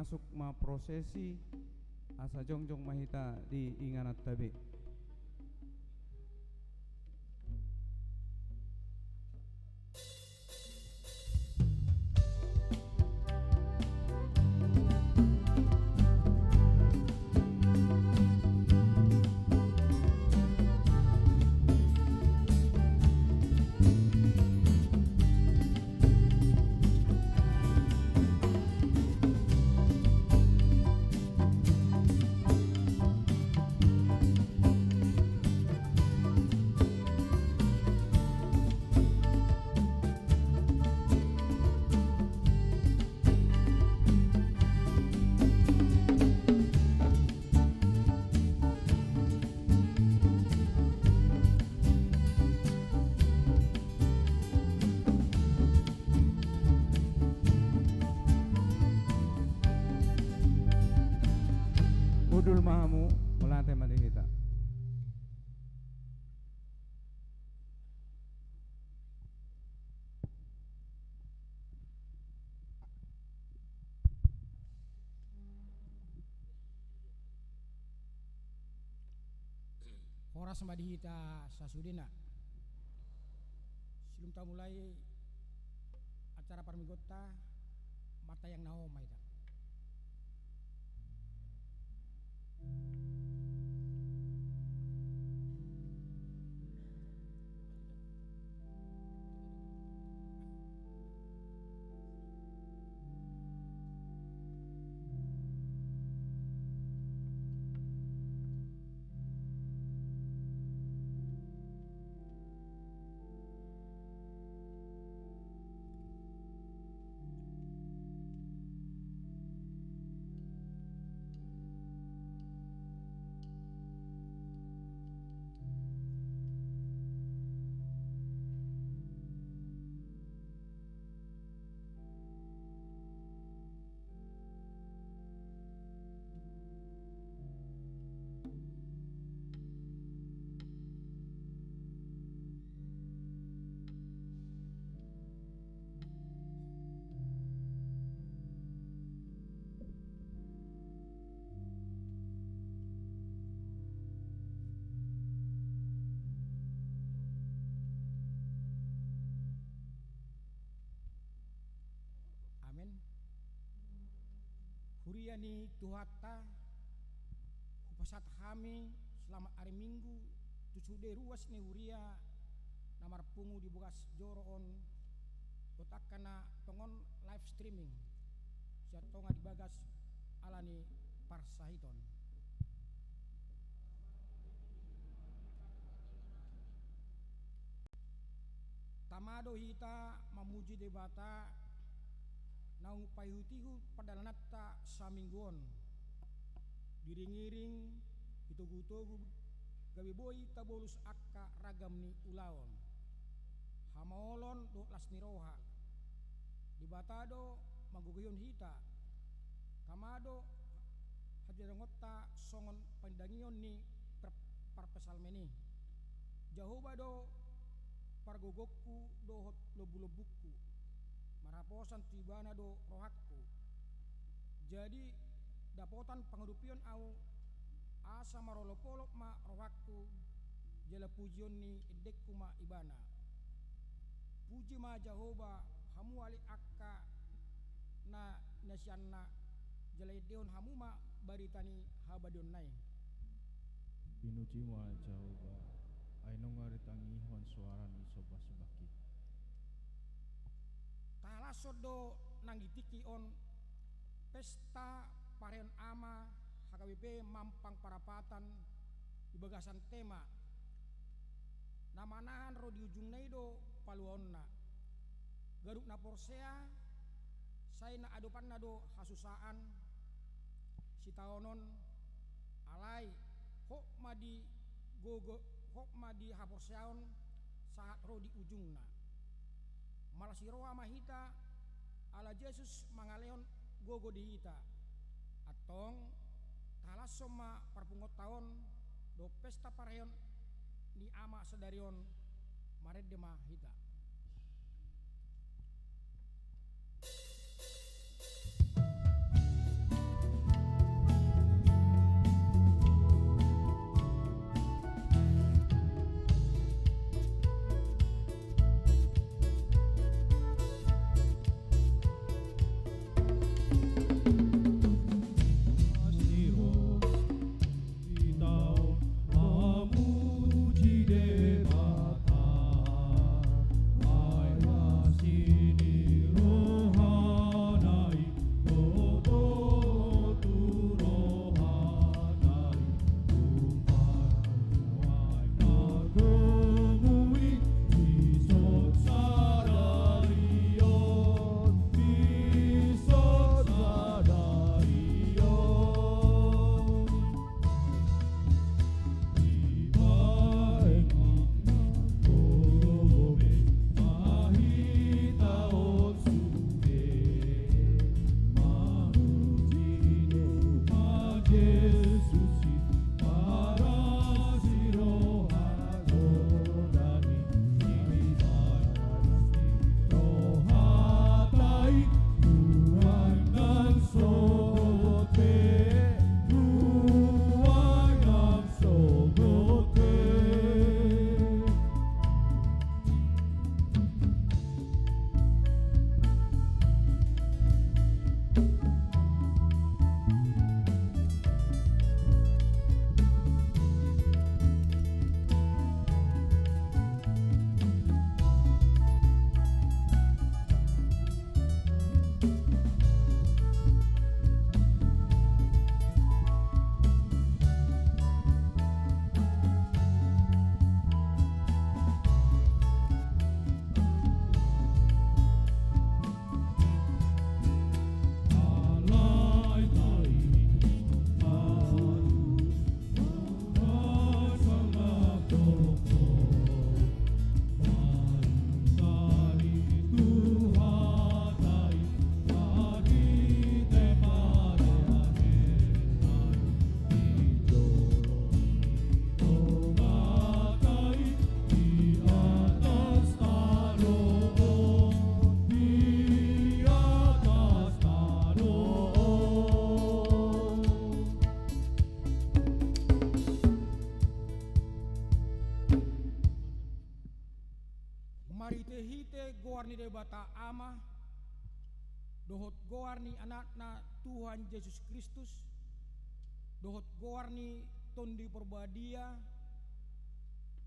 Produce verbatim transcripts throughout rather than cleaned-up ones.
masuk ma prosesi, asa jongjong ma hita di ingananta be. Hundul ma hamu, mauliate ma di hita. Horas ma di hita sasudena. Sebelum tamulai acara parmingguonta, martangiang na hohom ma hita. Amen. Huria ni Tuhanta, hupasahat hami selamat ari Minggu tu sude ruas ni huria na marpungu di bagas joro on, dohot angka na tongon live streaming sian tonga di bagas ala ni parsahiton. Tama do hita mamuji Debata naung paihutihut pardalananta saminggu on. Diringiring, ditogutogu, gabe boi tabolus angka ragam ni ulaon, hamaolon dohot las ni roha. Debata do manggogoihon hita. Tama do hajadongonta songon pangidangion ni par-, parpsalmen i. Jahowa do pargogongku dohot lombulombungku, marhaposan tu Ibana do rohangku. Jadi dapotan pangurupion ahu, asa marolopolop ma rohangku, jala pujion ni endengku ma Ibana. Puji ma Jahowa, hamu ale angka na nasianna, jala endehon hamu ma barita ni habadiaonna i. Pinuji ma Jahowa, ai nunga ditangihon suara ni sombasomba i. Tahalashon do nang di tingki on pesta parheon ama H K B P Mampang Parapatan di bagasan tema na manahan ro di ujungna i do paluaonna. Ganup na porsea, sai na adopanna do hasusaan, sitaonon, alai hot ma di gogo, hot ma di haporseaon sahat ro di ujungna. Malas ni roha ma hita, ala Jesus mangalehon gogo di hita. Antong, tahalashon ma parpunguanta on dohot pesta parheon ni ama sadari on, marende ma hita. Debata Ama, dohot goar ni Anakna Tuhan Jesus Kristus, dohot goar ni Tondi Porbadia,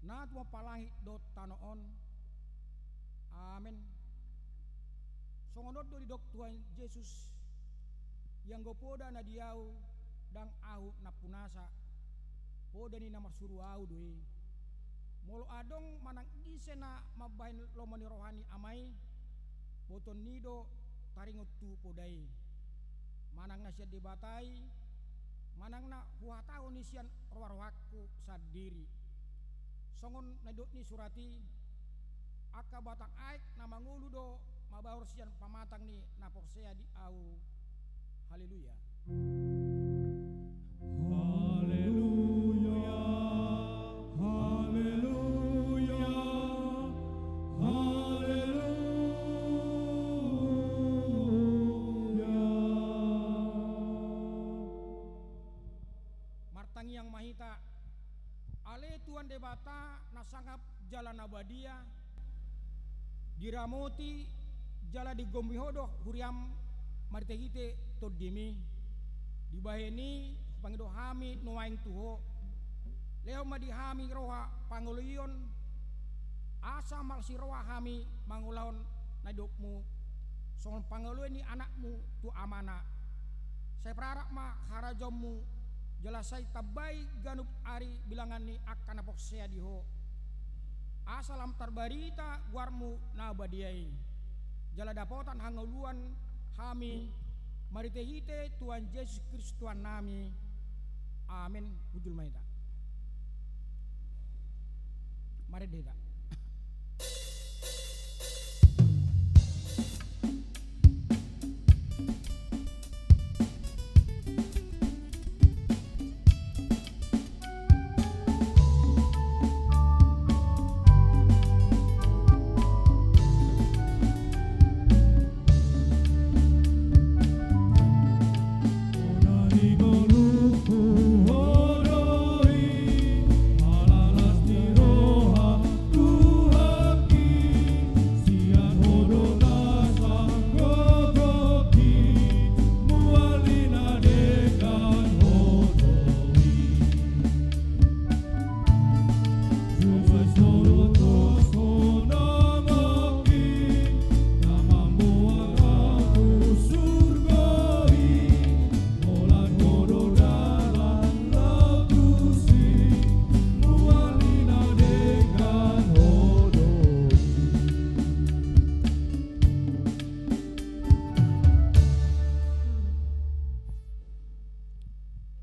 na tumompa langit dohot tano on. Amen. Songon on do didok Tuhan Jesus, ianggo poda na di Ahu, ndang Ahu nampunasa, poda ni na marsuru Ahu do i. Molo adong manang ise na mambahen lomo ni roha ni Ama i, botoon ni do taringot tu poda i, manang na sian Debata i, manang na huhatahon i sian roharohangku sandiri. Songon na nidok ni surat i, angka batang aek na mangolu do mabaor sian pamatang ni na porsea di Ahu. Haleluya. Haleluya. Haleluya. Haleluya. Martangiang ma hita. Ale Tuhan Debata na sangap jala na badia, diramoti jala digombi Ho do huriaM marhitehite TondiMi. Dibahen i hupangido hami nuaeng tu Ho. Lehon ma di hami roha pangoloion, asa marsiroha hami mangulahon na nidokMu, songon pangoloion ni AnakMu tu Amana. Sai perarak ma harajaonMu, jala sai tambai ganup ari bilangan ni angka na porsea di Ho, asa lam tarbarita goarMu na badia i, jala dapotan hangoluan hami marhitehite Tuhan Jesus Kristus Tuhannami. Amen. Hundul ma hita. Marende hita.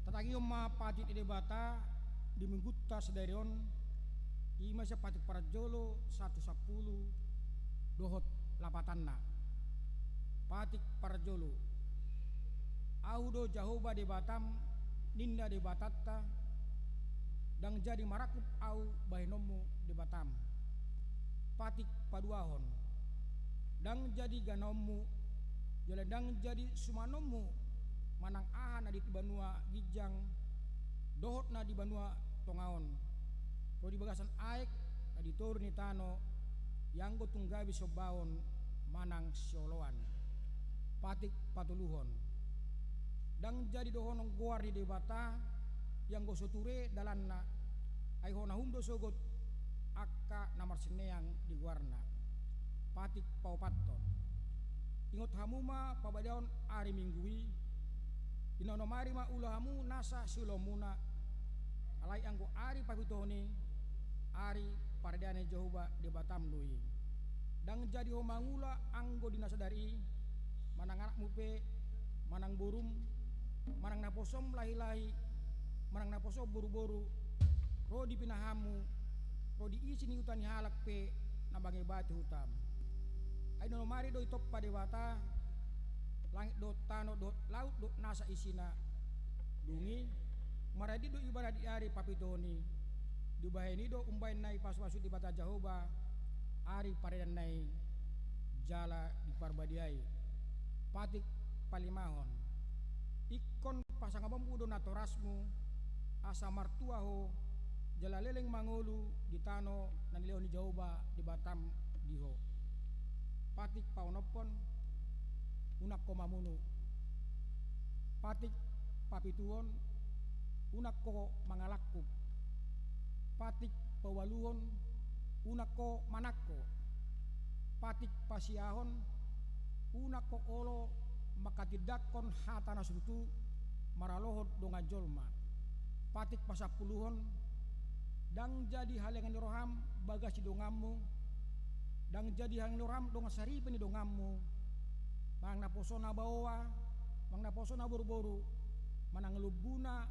Tatangihon ma patik ni Debata di minggunta sadari on, i ma sian patik parjolo sahat tu sampulu dohot lapatanna. Patik parjolo. Ahu do Jahowa Debatam, ninna Debatanta, ndang jadi marangkup Ahu bahenonmu Debatam. Patik paduahon. Ndang jadi ganaonmu, jala ndang jadi sumanonmu manang aha na di banua ginjang dohot na di banua tonga on, ro di bagasan aek na di toru ni tano, ianggo tung gabe siombaon manang sioloan. Patik patoluhon. Ndang jadi dohonon goar ni Debata, ianggo so ture dalanna, ai hona hum do sogot angka na marsineang di goarna. Patik paopathon. Ingot hamu ma pabadiaon ari Minggu i, di na onom ari ma ula hamu nasa siulaonmuna, alai anggo ari papitohon i, ari pardean ni Jahowa Debatam do i. Ndang jadi ho mangula anggo di na sadari i, manang anakmu pe, manang borum, manang naposom lahilahi, manang naposom boruboru, ro di pinahanmu, ro di isi ni huta ni halak pe na mangebati hutam. Ai na onom ari do ditompa Debata langit dohot tano dohot laut dohot nasa isina. Dung i, maradi do ibana di ari papitohon i. Dibahen i do umbahen na dipasupasu Debata Jahowa ari pardeanna i jala diparbadiai. Patik palimahon. Ingkon pasangaponmu do natorasmu, asa martua ho, jala leleng mangolu di tano na nilehon ni Jahowa Debatam di ho. Patik paonomhon, unang ho mamunu. Patik papituhon, unang ho mangalangkup. Patik paualuhon, unang ho manangko. Patik pasiahon, unang ho olo manghatindanghon hata na so tutu maralohon dongan jolma. Patik pasampuluhon, ndang jadi halengan ni roham bagas ni donganmu, ndang jadi halengan ni roham dongan saripe ni donganmu, manang naposona baoa, manang naposona boruboru, manang lombuna,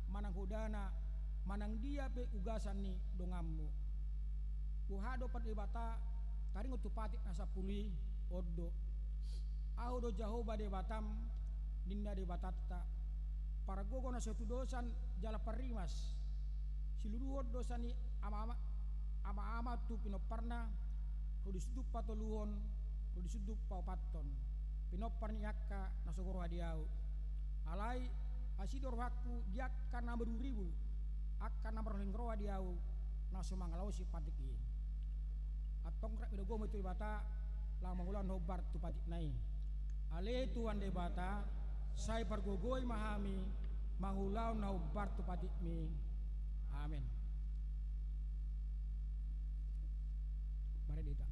manang hodana, manang dia pe ugasan ni donganmu. Boha do pandohan ni Debata taringot tu patik na sampulu i? On do: Ahu do Jahowa Debatam, ninna Debatanta, pargogo na so tudosan jala parrimas, siluluhon dosa ni ama-ama, ama-ama tu pinomparna, ro di situtu patoluhon, ro di situtu paopathon, pinompar ni angka na so ro roha di ahu. Alai asi do rohangku di angka na mariburibu, angka na marholong roha di ahu, na so mangalaosi patik i. Antong rap ni gogo ma i tu Debata, laho mangulahon na hombar tu patikna i. Ale Tuhan Debata, sai pargogoi ma hami mangulahon na hombar tu patikmi. Amen. Mari dita.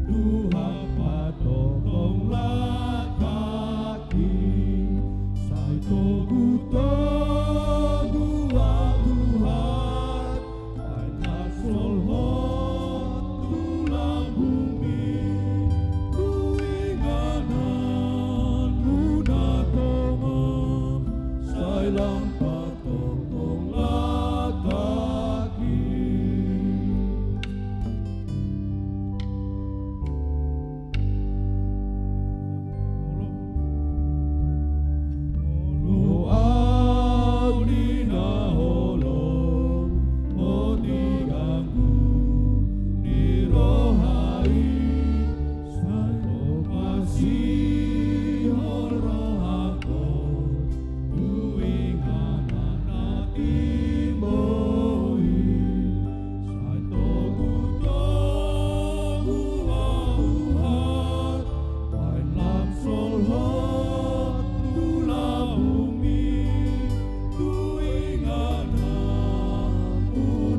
Tuhan patongtong langkangki, sai togu-togu ahu Tuhan, baen las holhot tu lambungmi, tu ingananmu na tongam, sai lam patongtong langkangki. Molo ahu di na holong, potiganku di roha i, sai pasihol rohangku tu inganan na timbo i. Sai togu-togu ahu Tuhan, baen las holhot tu lambungmi, tu ingananmu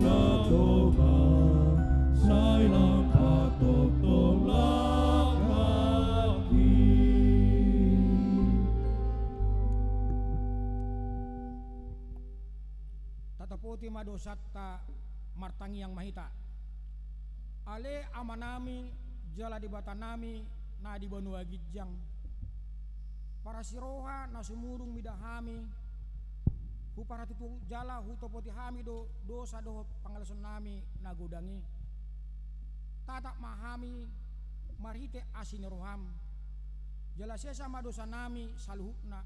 na tongam, sai lam patongtong langkangki. Tatopoti ma dosanta, martangiang ma hita. Ale Amanami jala Debatanami na di banua ginjang, parasi roha na sumurung mida hami, huparhatutu jala hutopoti hami do dosa dohot pangalaosionnami na godang i. Tatap ma hami marhite asi ni roham, jala sesa ma dosanami saluhutna,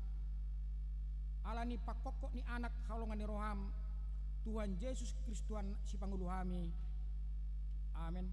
ala ni pangkophop ni Anak haholongan ni roham, Tuhan Jesus Kristus Tuhan Sipangolu hami. Amen.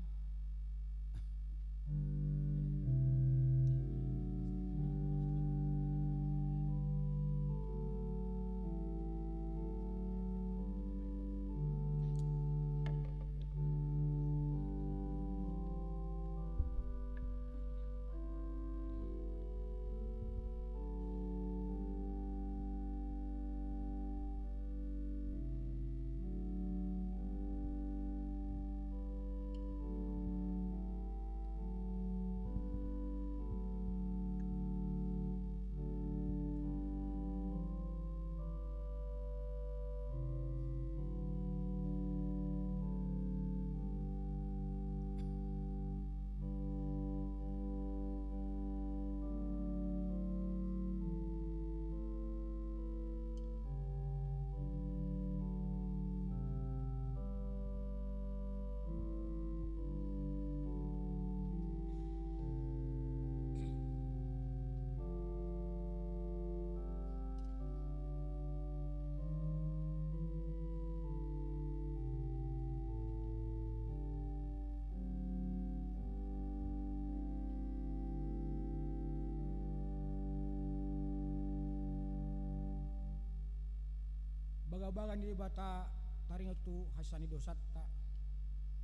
Bagas ni Debata taringot tu hasesaan ni dosanta.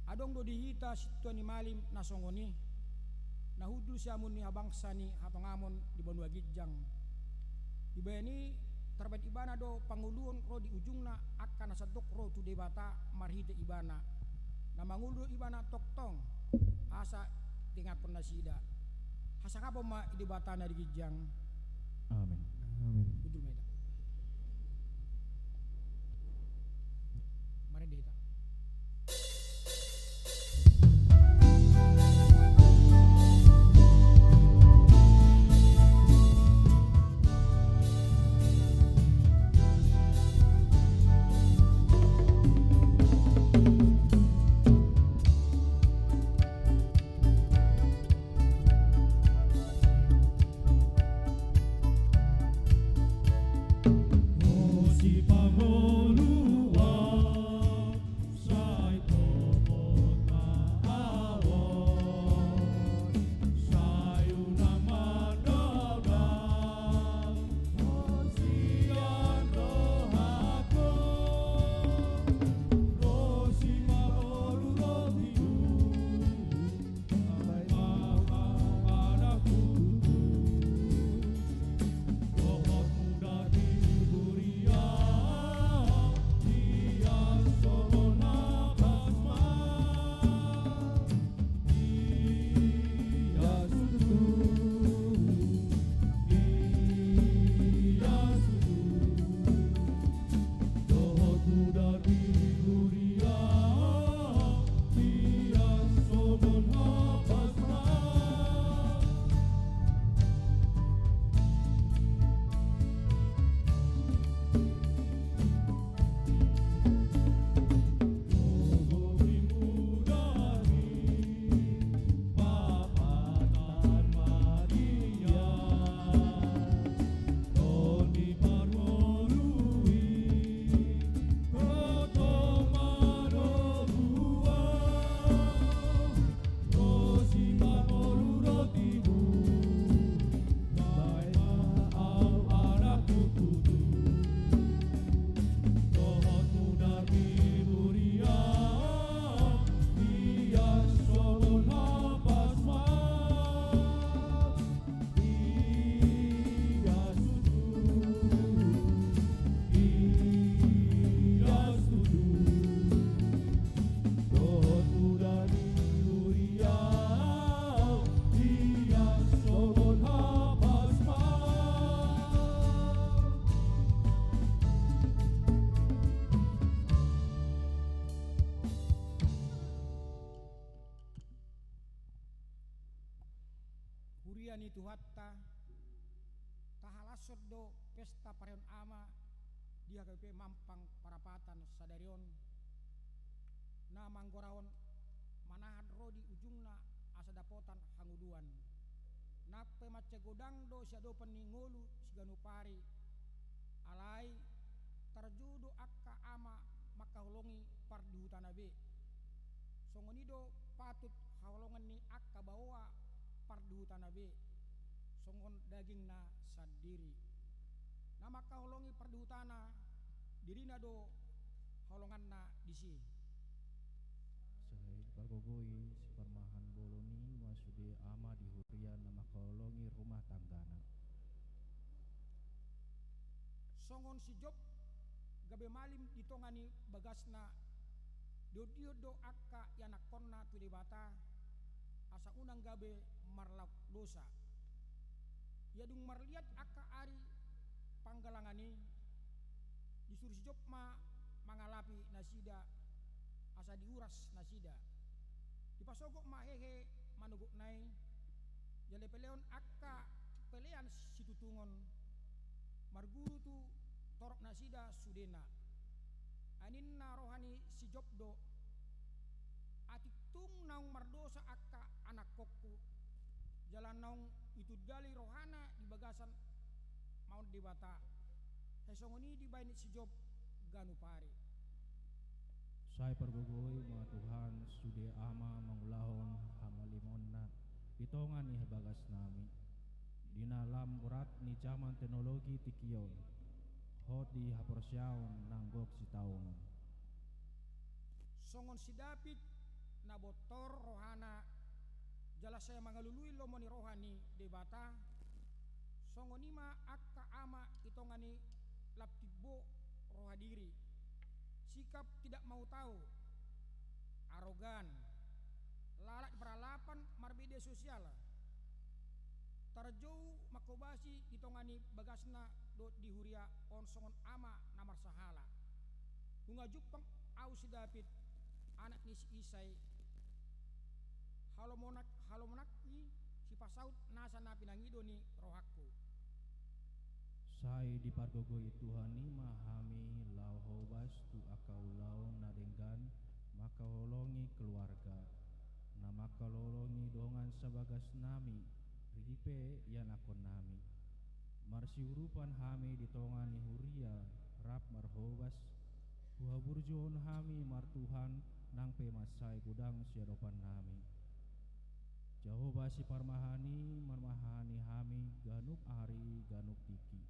Adong do di hita sintua ni malim na songon i, na hundul siamun ni habangsa ni hatongamon di banua ginjang. Dibahen i tarbahen ibana do pangoluon ro di ujungna angka na sandok ro tu Debata marhite ibana. Na mangolu do ibana tongtong asa dengganhon nasida. Hasangapon ma di Debata na di ginjang. Amin. Amin. Hundul ma hita. Marende hita. Huria ni Tuhanta, tahalashon do pesta parayaan ama di H K B P Mampang Parapatan sadari on, na manggorahon manahan ro di ujungna asa dapotan hangoluan. Nang pe mansai godang do siadopan ni ngolu siganup ari, alai tarjou do angka ama mangkaholongi parduhutana be. Songon i do patut haholongan ni angka baoa parduhutana be, songon dagingna sandiri. Na mangkaholongi parduhutana, dirina do haholonganna disi. Sai pargogoi siparmahan bolon i ma sude ama di huria na mangkaholongi rumah tanggana. Songon si Job gabe malim di tonga ni bagasna, diondihon do angka ianakhonna tu Debata, asa unang gabe marlaok dosa. Ia dung marliat angka ari panggalangan i, disuru si Job ma mangalapi nasida, asa diuras nasida. Dipasogot ma hehe manogotna i, jala dipelehon angka pelean situtungon, marguru tu torop nasida sudena. Ai ninna roha ni si Job do, atik tung naung mardosa angka anakhonku, jala naung ditundali rohana di bagasan maon Debata. Sai songon i dibahen si Job ganup ari. Sai pargogoi ma Tuhan sude ama mangulahon hamalimonNa di tonga ni bagasnami. Di na lam borat ni jaman teknologi tingki on, Hot di haporseaon nang gok sitaonon. Songon si David na bontor rohana, jala sai mangalului lomo ni roha ni Debata, songon i ma angka ama i tonga ni lam timbo roha diri, sikap tidak mau tahu, arogan, lalap di paralapan marmedia sosial, tarjou manghobasi di tonga ni bagasna dohot di huria on songon ama na marsahala. Nunga jumpang ahu si David, anak ni si Isai, halomonak-, halomonakni sipasaut nasa na pinangido ni rohangku. Sai dipargogoi Tuhan i ma hami laho hobas tu angka ulaon na denggan mangkaholongi keluarga, na mangkaholongi dongan sabagasnami, ri pe ianakkonnami. Marsiurupan hami di tonga ni huria rap marhobas, huhaburjuhon hami martuhan nang pe mansai godang siadopannami. Jahowa Siparmahan i marmahani hami ganup ari ganup tingki.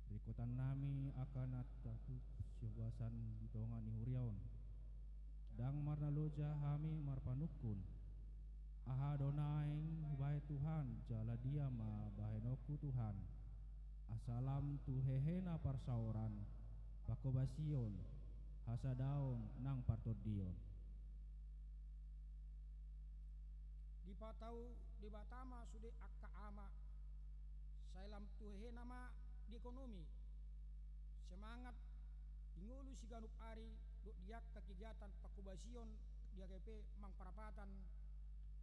Ringkotannami angka na tartutup sihobasan di tonga ni huria on. Ndang marnaloja hami marpanungkun. Aha do naeng hubahen Tuhan, jala dia ma bahenonku Tuhan? Asa lam tu hehena parsaoran, panghobasion, hasadaon nang partondion. Dipatau Debata ma sude angka ama, sai lam tu hehena ma di ekonomi, semangat di ngolu siganup ari dohot di angka kegiatan panghobasion di H K P Amang Parapatan,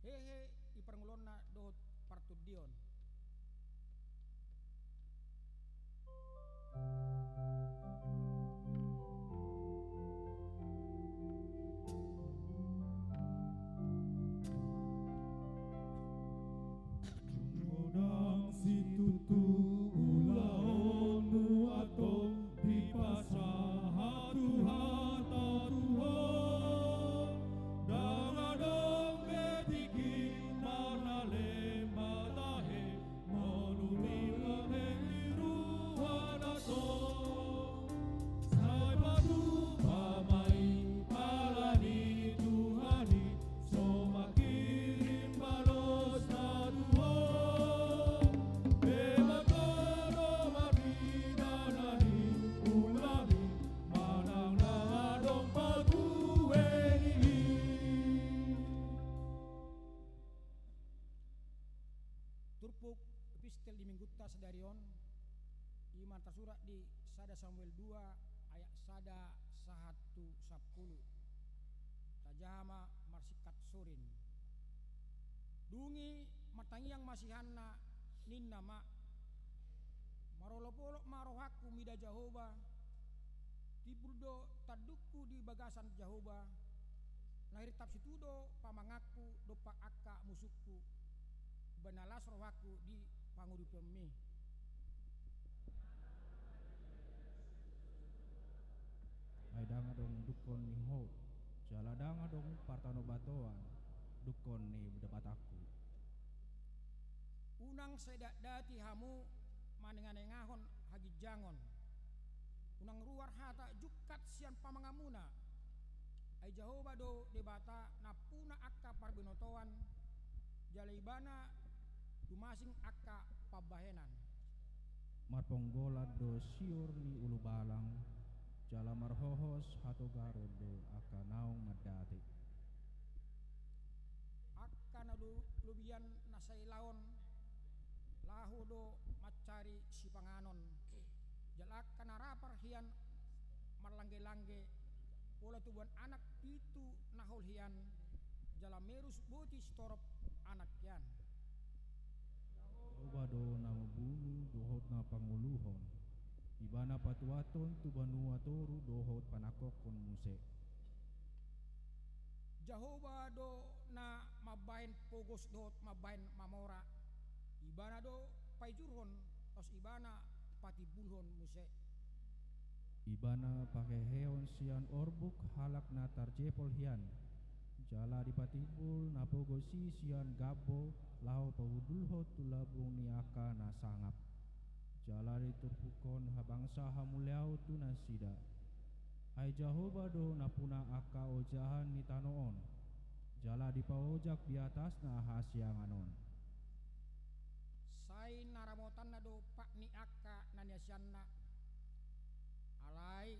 hehe di parngoluonna dohot partondion. Godang situtu ulaonmu antong dipasahat Tuhanta Tuhan, ndang adong be tingki manalem mata he, manulak henggi ruhana so. Sai patupa ma i ala ni Tuhan i, so mangkirim balosna Tuhan. Pe mangkono marnida na niulahon i, manang na adong pagueni. Turpuk epistel di minggunta sadari on, i ma na tarsurat di sada Samuel dua ayat sada sahat tu sampulu. Tajaha ma marsingkat sorin. Dung i martangiang ma si Hanna, ninna ma: Marolopolop ma rohangku mida Jahowa, timbul do tandungku di bagasan Jahowa, na hirtap situtu do pamanganku dompak angka musungku, umbahen na las rohangku di pangurupianmi. Ai ndang adong dungkon ni Ho, jala ndang adong partanobatoan dungkon ni Debatangku. Unang sai datdati hamu manenganengahon haginjangon. Unang ruar hata jungkat sian pamanganmuna. Ai Jahowa do Debata nampuna angka parbinotoan, jala Ibana tumasing angka pambahenan. Marponggolan do sior ni ulubalang, jala marhohos hatogaron do angka naung mandate. Angka na lo-, lobian na sai laon, laho do mancari sipanganon. Jala angka na rapar hian marlanggelangge, pola tubuan anak pitu na hol hian, jala merus boti sitorop anak hian. Jahowa do na mambunu dohot na pangoluhon. Ibana patuathon tu banua toru dohot panangkokhon muse. Jahowa do na mambahen pogos dohot mambahen mamora. Ibana do paijurhon, laos Ibana patimbulhon muse. Ibana paheheon sian orbuk halak na tarjepol hian, jala dipatimbul na pogos i sian gambo laho pahundulhon tu lambung ni angka na sangap. jala diturpukhon habangsa hamuliaon tu nasida. Ai Jahowa do nampuna angka ojahan ni tano on, jala dipaojak di atasna hasiangan on. Sai naramotanna do pat ni angka na niasianna. Alai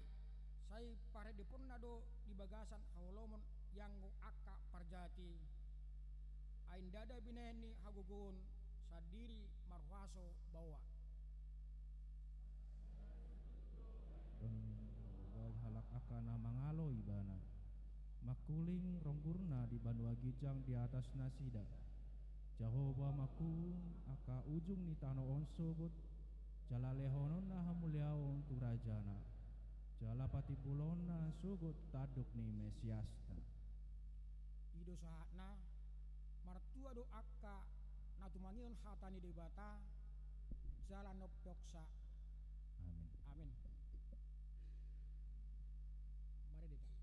sai parhedeponna do di bagasan haholomon ianggo angka parjati. Ai ndada binahen ni hagogoon sandiri marhuaso baoa. Halak angka na mangalo ibana. Mangkuling ronggurna di banua ginjang di atas nasida. Jahowa manghuhut angka ujung ni tano on sogot, jala lehononna hamuliaon tu rajana, jala patimbulonna sogot tanduk ni Mesiasna. I do sahatna, martua do angka na tumangihon hata ni Debata, jala na umpeopsa. Amin. Amin. Mari dita.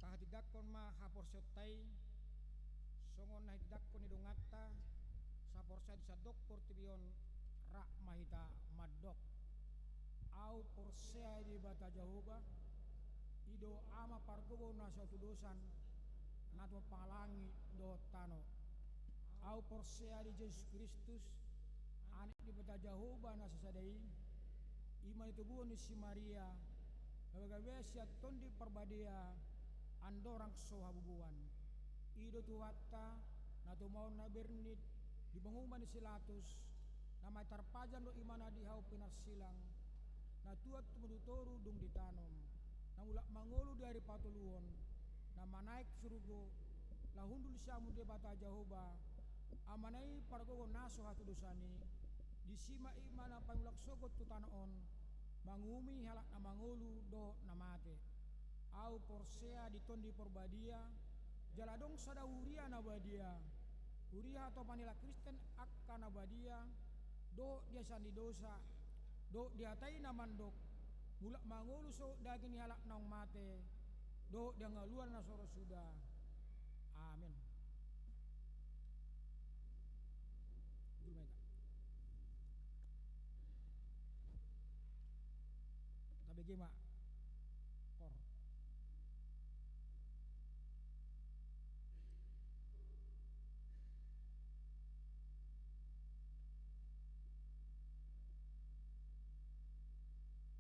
Tahatindangkon ma haporseaonta i, songon na hinitindangkon ni donganta saporseaon di sandok portibi on. Rap ma hita mandok. Ahu porsea di Debata Jahowa, i do Ama pargogo na so hatudosan, na tumompa langit dohot tano. Ahu porsea di Jesus Kristus, Anak ni Debata Jahowa na sasada i, i ma na tinodohon ni si Maria, gabe-gabe sian Tondi Parbadia, andorang so habubuhan. I do Tuhanta, na tumaon na bernit di panguhuman ni si Latus, na mate tarpajang do imana di hau pinarsilang, na tuat tumundung toru dung ditanom, na mulak mangolu di ari patoluhon, na manaek surgo, laho hundul siamun Debata Jahowa, Amana i pargogo na so hatudosan i, disi ma i ma na paimulak sogot tu tano on, manguhumi halak na mangolu dohot na mate. Ahu porsea di Tondi Parbadia, jala adong sada huria na badia, huria hatopan ni halak Kristen angka na badia, dohot di hasesaan ni dosa, dohot di hata i na mandok, mulak mangolu sogot daging ni halak naung mate, dohot di hangoluan na so ro suda. Amen. Jumpa. Tabege ma. Kor.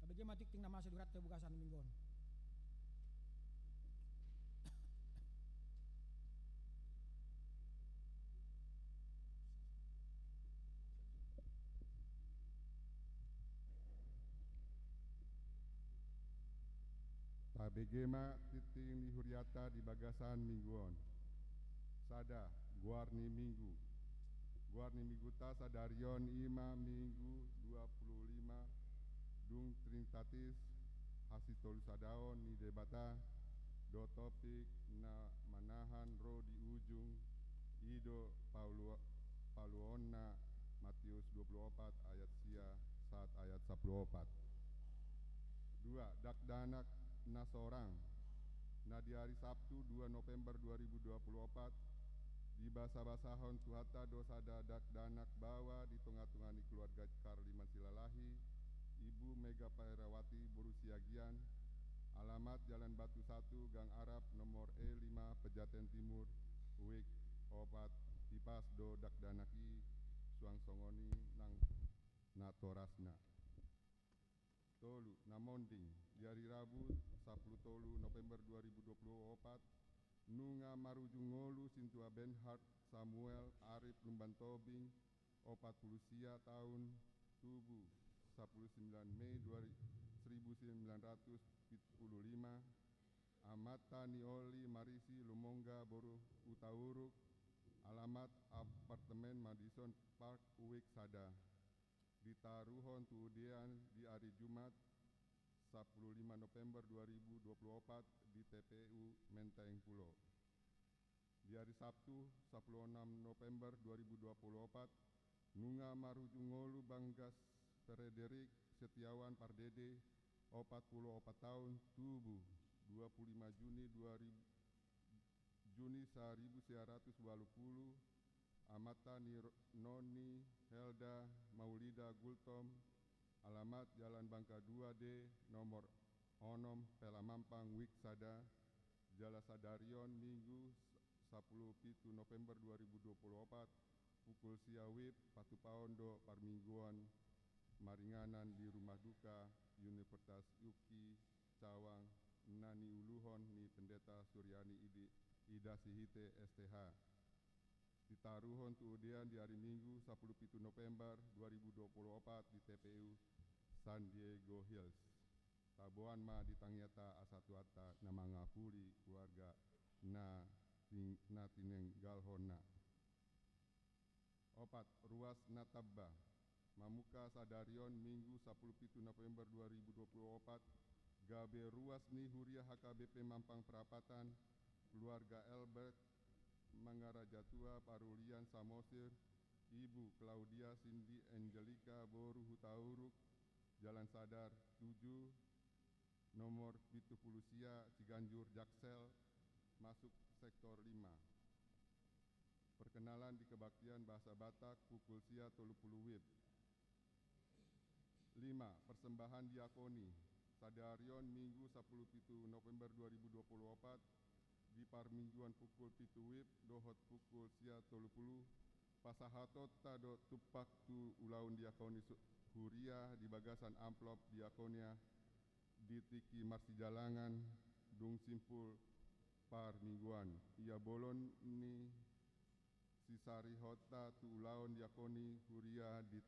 Tabege ma tingting na masa di huranta di bagasan minggu on. Tabege ma tingting ni huriata di bagasan minggu on. Sada, goar ni minggu. Goar ni mingguta sadari on i ma minggu dua puluh lima, dung Trinitatis, hasitolusadaon ni Debata, do topik na manahan ro di ujung, i do palu-, paluaonna Matius dua puluh opat ayat sia sahat ayat sapuluh opat. Dua, dakdanak na sorang. Na di ari Sabtu dua November dua ribu dua puluh opat, dibasabasahon Tuhanta do sada dakdanak baoa di tongatonga ni keluarga Karliman Silalahi, Ibu Mega Paerawati boru Siagian, alamat Jalan Batu satu, Gang Arab, nomor E lima, Pejaten Timur, wijk opat. Hipas do dakdanak i, suang songon i nang natorasna. Tolu, na monding. Di ari Rabu, sapuluh tolu November dua ribu dua puluh opat, nunga marujung ngolu sintua Bernhard Samuel Arif Lumban Tobing, opat puluh sia taon, tubu sapuluh sembilan Mei dua ri-, seribu sembilan ratus pitu puluh lima, amanta ni Oli Marisi Lumongga boru Hutauruk, alamat apartemen Madison Park, wijk sada. Ditaruhon tu udean di ari Jumat, sapuluh lima November dua ribu dua puluh opat, di T P U Menteng Pulo. Di ari Sabtu, sapuluh enam November dua ribu dua puluh opat, nunga marujung ngolu Bagas Frederik Setiawan Pardede, opat puluh opat taon, tubu dua puluh lima Juni dua ribu, Juni saribu sia ratus ualu pulu, amanta ni ro-, Noni Helda Maulida Gultom, alamat Jalan Bangka dua D, nomor onom, Pela Mampang, wijk sada. Jala sadari on Minggu, sapuluh pitu November dua ribu dua puluh opat, pukul sia wib, patupaon do parmingguon maringanan di rumah duka Universitas UKI Cawang, na niuluhon ni Pendeta Suryani Idi-, Ida Sihite, S T H. Ditaruhon tu udean di ari Minggu, sapuluh pitu November dua ribu dua puluh opat, di T P U San Diego Hills. Taboan ma di tangiangta asa Tuhanta na mangapuli keluarga na ting-, na tininggalhonna. Opat, ruas na tamba. Mamungka sadari on Minggu, sapuluh pitu November dua ribu dua puluh opat, gabe ruas ni huria H K B P Mampang Prapatan, keluarga Albert Mangarajatua, parulian Samosir, Ibu Claudia Cindy Angelica boru Hutauruk, Jalan Sadar tujuh, nomor pitu puluh sia, Ciganjur, Jaksel, masuk sektor lima. Perkenalan di kebaktian bahasa Batak pukul sia tolu puluh wib. Lima, persembahan diakoni. Sadari on Minggu, sapuluh pitu November dua ribu dua puluh opat, di parmingguan pukul pitu wib dohot pukul sia tolu puluh, pasahatonta do tumpak tu ulaon diakoni su-, huria di bagasan amplop diakonia di tingki marsijalangan dung simpul parmingguan. Ia bolon ni sisarihonta tu ulaon diakoni huria di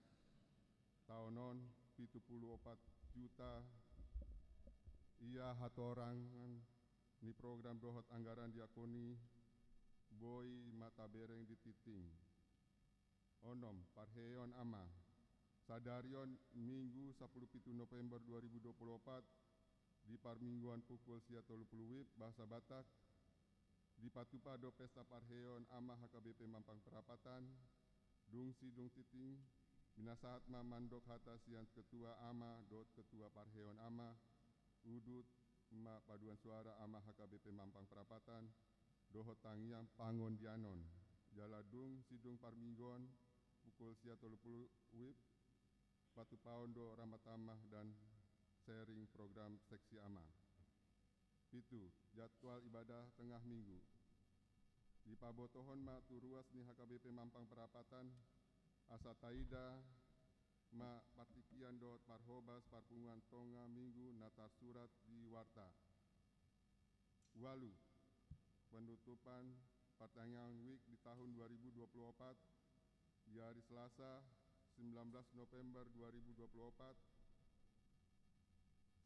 taon on, pitu puluh opat juta. Ia hatorangan ni program dohot anggaran diakoni boi ma tabereng di tingting. Onom, parheon ama. Sadari on Minggu, sapuluh pitu November dua ribu dua puluh opat, di parmingguan pukul sia tolu puluh wib, bahasa Batak, dipatupa do pesta parheon ama H K B P Mampang Prapatan. Dung sidung tingting, binasahat ma mandok hata sian ketua ama dohot ketua parheon ama, udut ma paduan suara ama H K B P Mampang Prapatan, dohot tangiang pangondianon. Jala dung sidung parmingguon pukul sia tolu puluh wib, patupaon do ramah tamah dan sharing program seksi ama. Pitu, jadwal ibadah tengah minggu. Dipabotohon ma tu ruas ni H K B P Mampang Prapatan, asa taida ma partingkian dohot parhobas parpunguan tengah minggu na tarsurat di warta. Ualu, penutupan partangiangan wijk di tahun dua ribu dua puluh opat, di hari Selasa, sembilan belas November dua ribu dua puluh opat,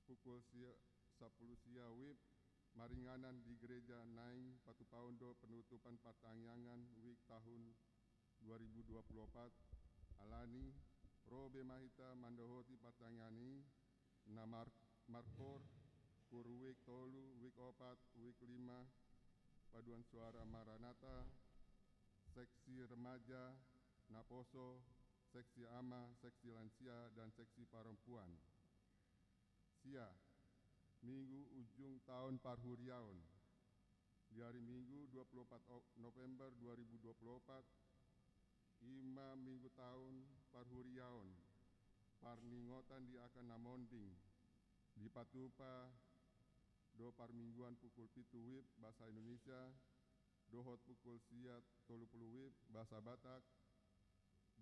pukul sia-, sapuluh sia wib, maringanan di gereja naeng patupaon do penutupan partangiangan wijk tahun dua ribu dua puluh opat, alani ro be ma hita mandohoti partangiangan i, na mar-, markoor, koor wijk tolu, wijk opat, wijk lima, Paduan Suara Maranatha, seksi remaja, naposo, seksi ama, seksi lansia, dan seksi perempuan. Sia, Minggu ujung taon parhuriaon. Di ari Minggu dua puluh opat O-, November dua ribu dua puluh opat, i ma Minggu taon parhuriaon, parningotan di angka na monding, dipatupa do parmingguan pukul pitu wib bahasa Indonesia, dohot pukul sia tolu pulu wib bahasa Batak,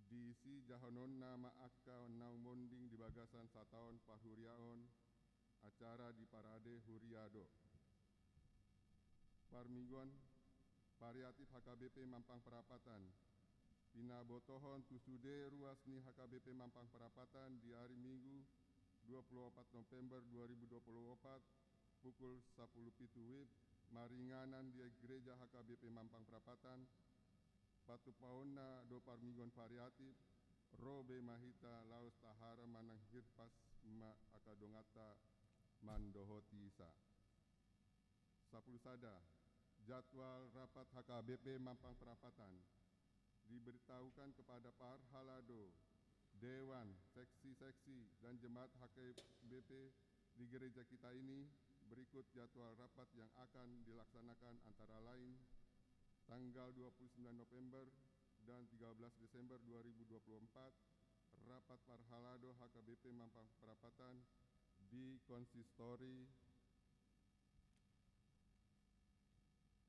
disijahononna ma angka naung monding di bagasan sataon parhuriaon, acara di parade huria do. Parmingguan variatif H K B P Mampang Prapatan. Pinabotohon tu sude ruas ni H K B P Mampang Prapatan di ari Minggu dua puluh opat November dua ribu dua puluh opat, pukul sapuluh pitu wib, maringanan di gereja H K B P Mampang Prapatan, patupaonna do parmingguan variatif, ro be ma hita laos tahara manang hirpas ma angka donganta mandohotisa. Sapuluh sada, jadwal rapat H K B P Mampang Prapatan. Diberitahukan kepada parhalado, dewan, seksi-seksi, dan jemaat H K B P di gereja kita ini, berikut jadwal rapat yang akan dilaksanakan, antara lain tanggal dua puluh sembilan November dan tiga belas Desember dua ribu dua puluh empat, rapat parhalado H K B P Mampang Prapatan di konsistori.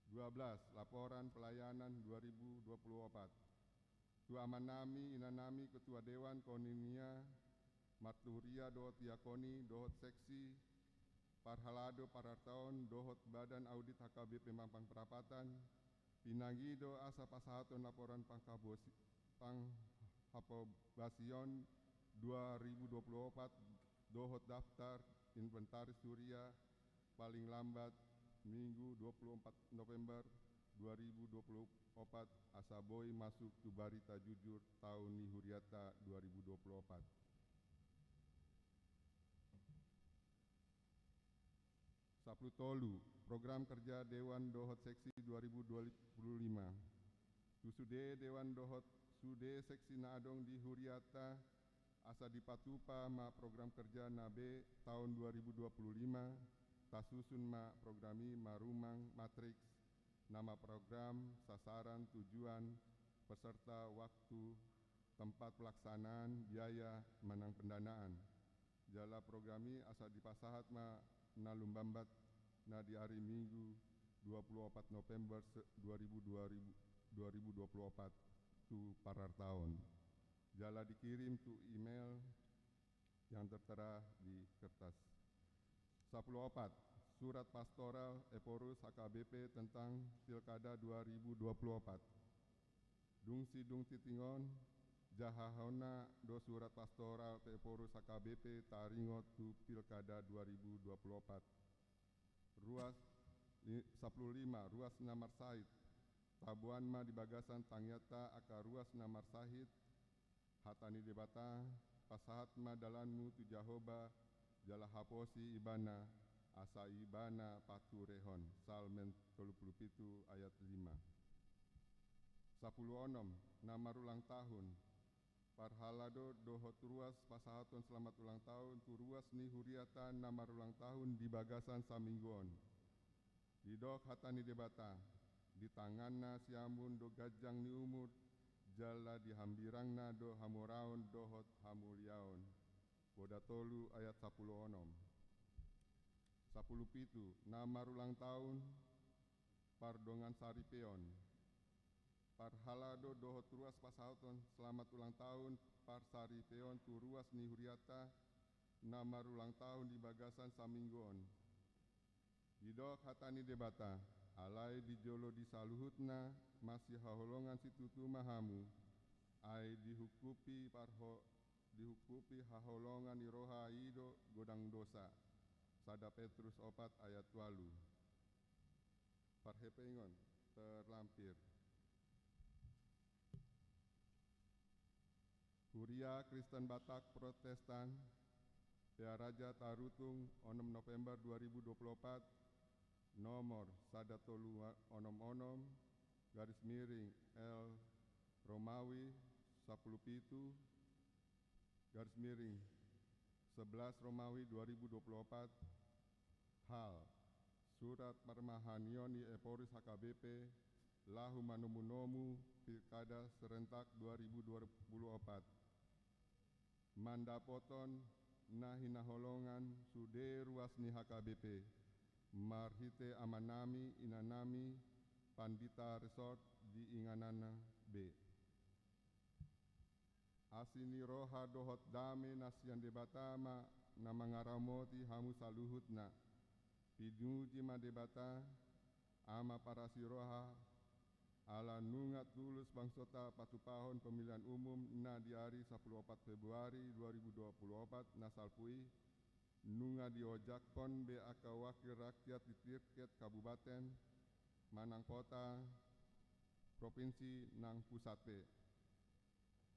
Dua belas, laporan pelayanan dua ribu dua puluh opat. Tu amanami, inanami, ketua dewan, koinonia, marturia dohot diakoni, dohot seksi, parhalado, parartaon, dohot badan audit H K B P Mampang Prapatan, pinangido asa pasahaton laporan panghabosi-, panghapobasion dua ribu dua puluh opat dohot daftar inventaris huria paling lambat Minggu dua puluh empat November dua ribu dua puluh opat, asa boi masuk tu barita jujur taon ni huriata dua ribu dua puluh opat. Sapuluh tolu, program kerja dewan dohot seksi dua ribu dua puluh lima. Tu sude dewan dohot sude seksi na adong di huriata, asa dipatupa ma program kerja na be taon dua ribu dua puluh lima, tasusun ma program i marumang matriks, nama program, sasaran, tujuan, peserta, waktu, tempat pelaksanaan, biaya, manang pendanaan. Jala program i asa dipasahat ma na lumbambat na di ari Minggu dua puluh opat November se-, dua ribu, dua ribu, dua ribu dua puluh opat tu parartaon. Jala dikirim tu email yang tertera di kertas. Sapuluh opat, surat pastoral Ephorus H K B P tentang pilkada dua ribu dua puluh opat. Dung sidung tingting on, jahahonna do surat pastoral tu Ephorus H K B P taringot tu pilkada dua ribu dua puluh opat. Ruas li-, sapuluh lima, ruas na marsahit. Taboan ma di bagasan tangiangta angka ruas na marsahit, hata ni Debata, pasahat ma dalanmu tu Jahowa, jala haposi Ibana, asa Ibana paturehon. Psalmen tolu pulu pitu ayat lima. Sapuluh onom, na marulang tahun. Parhalado dohot ruas pasahaton selamat ulang tahun tu ruas ni huriata na marulang tahun di bagasan saminggu on. Didok hata ni Debata, di tanganna siamun do ganjang ni umur, jala di hambirangna do hamoraon dohot hamuliaon. Poda tolu ayat sapuluh onom. Sapuluh pitu, na marulang tahun, pardongan saripeon. Parhalado dohot ruas pasahaton selamat ulang tahun parsaripeon tu ruas ni huriata na marulang tahun di bagasan saminggu on. Didok hata ni Debata, alai di jolo di saluhutna masihaholongan situtu ma hamu, ai dihungkupi parho-, dihungkupi haholongan ni roha i do godang dosa. Sada Petrus opat ayat ualu. Parhepengon terlampir. Huria Kristen Batak Protestan, Pearaja Tarutung, onom November dua ribu dua puluh opat, nomor sada tolu onom onom, garis miring L Romawi sampulu pitu, garis miring sebelas Romawi dua ribu dua puluh opat. Hal: surat parmahanion ni Eporis H K B P laho manomunomu pilkada serentak dua ribu dua puluh opat. Mandapothon na hinaholongan sude ruas ni H K B P, marhite amanami inanami pandita resort di inganan B. Asi ni roha dohot dame na sian Debata ma na mangaramoti hamu saluhutna. Pinuji ma Debata, Ama parasi roha, ala nunga tulus bangsonta patupahon pemilihan umum na di ari sampulu opat Februari dua ribu dua puluh opat na salpu i, nunga diojakhon be angka wakil rakyat di tingkat kabupaten manang kota, propinsi nang pusat pe.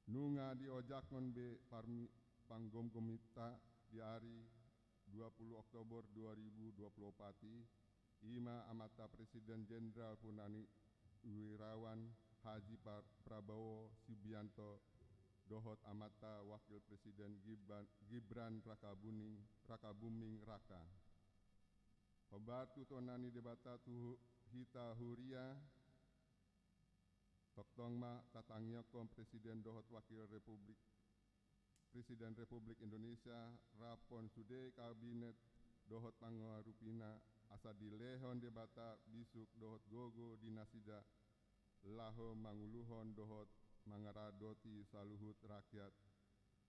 Nunga diojakhon be parmi-, panggomgominta di ari dua puluh Oktober dua ribu dua puluh opat i, i ma amanta Presiden Jenderal Purnawirawan Haji Par-, Prabowo Subianto dohot amanta Wakil Presiden Gibran, Gibran Rakabuni-, Rakabuming Raka. Hombar tu tona ni Debata tu hu-, hita huria, tongtong ma tatangiangkon Presiden dohot Wakil Republik, Presiden Republik Indonesia, raphon sude kabinet dohot pangarupina, asa dilehon Debata bisuk dohot gogo di nasida laho manguluhon dohot mangaradoti saluhut rakyat,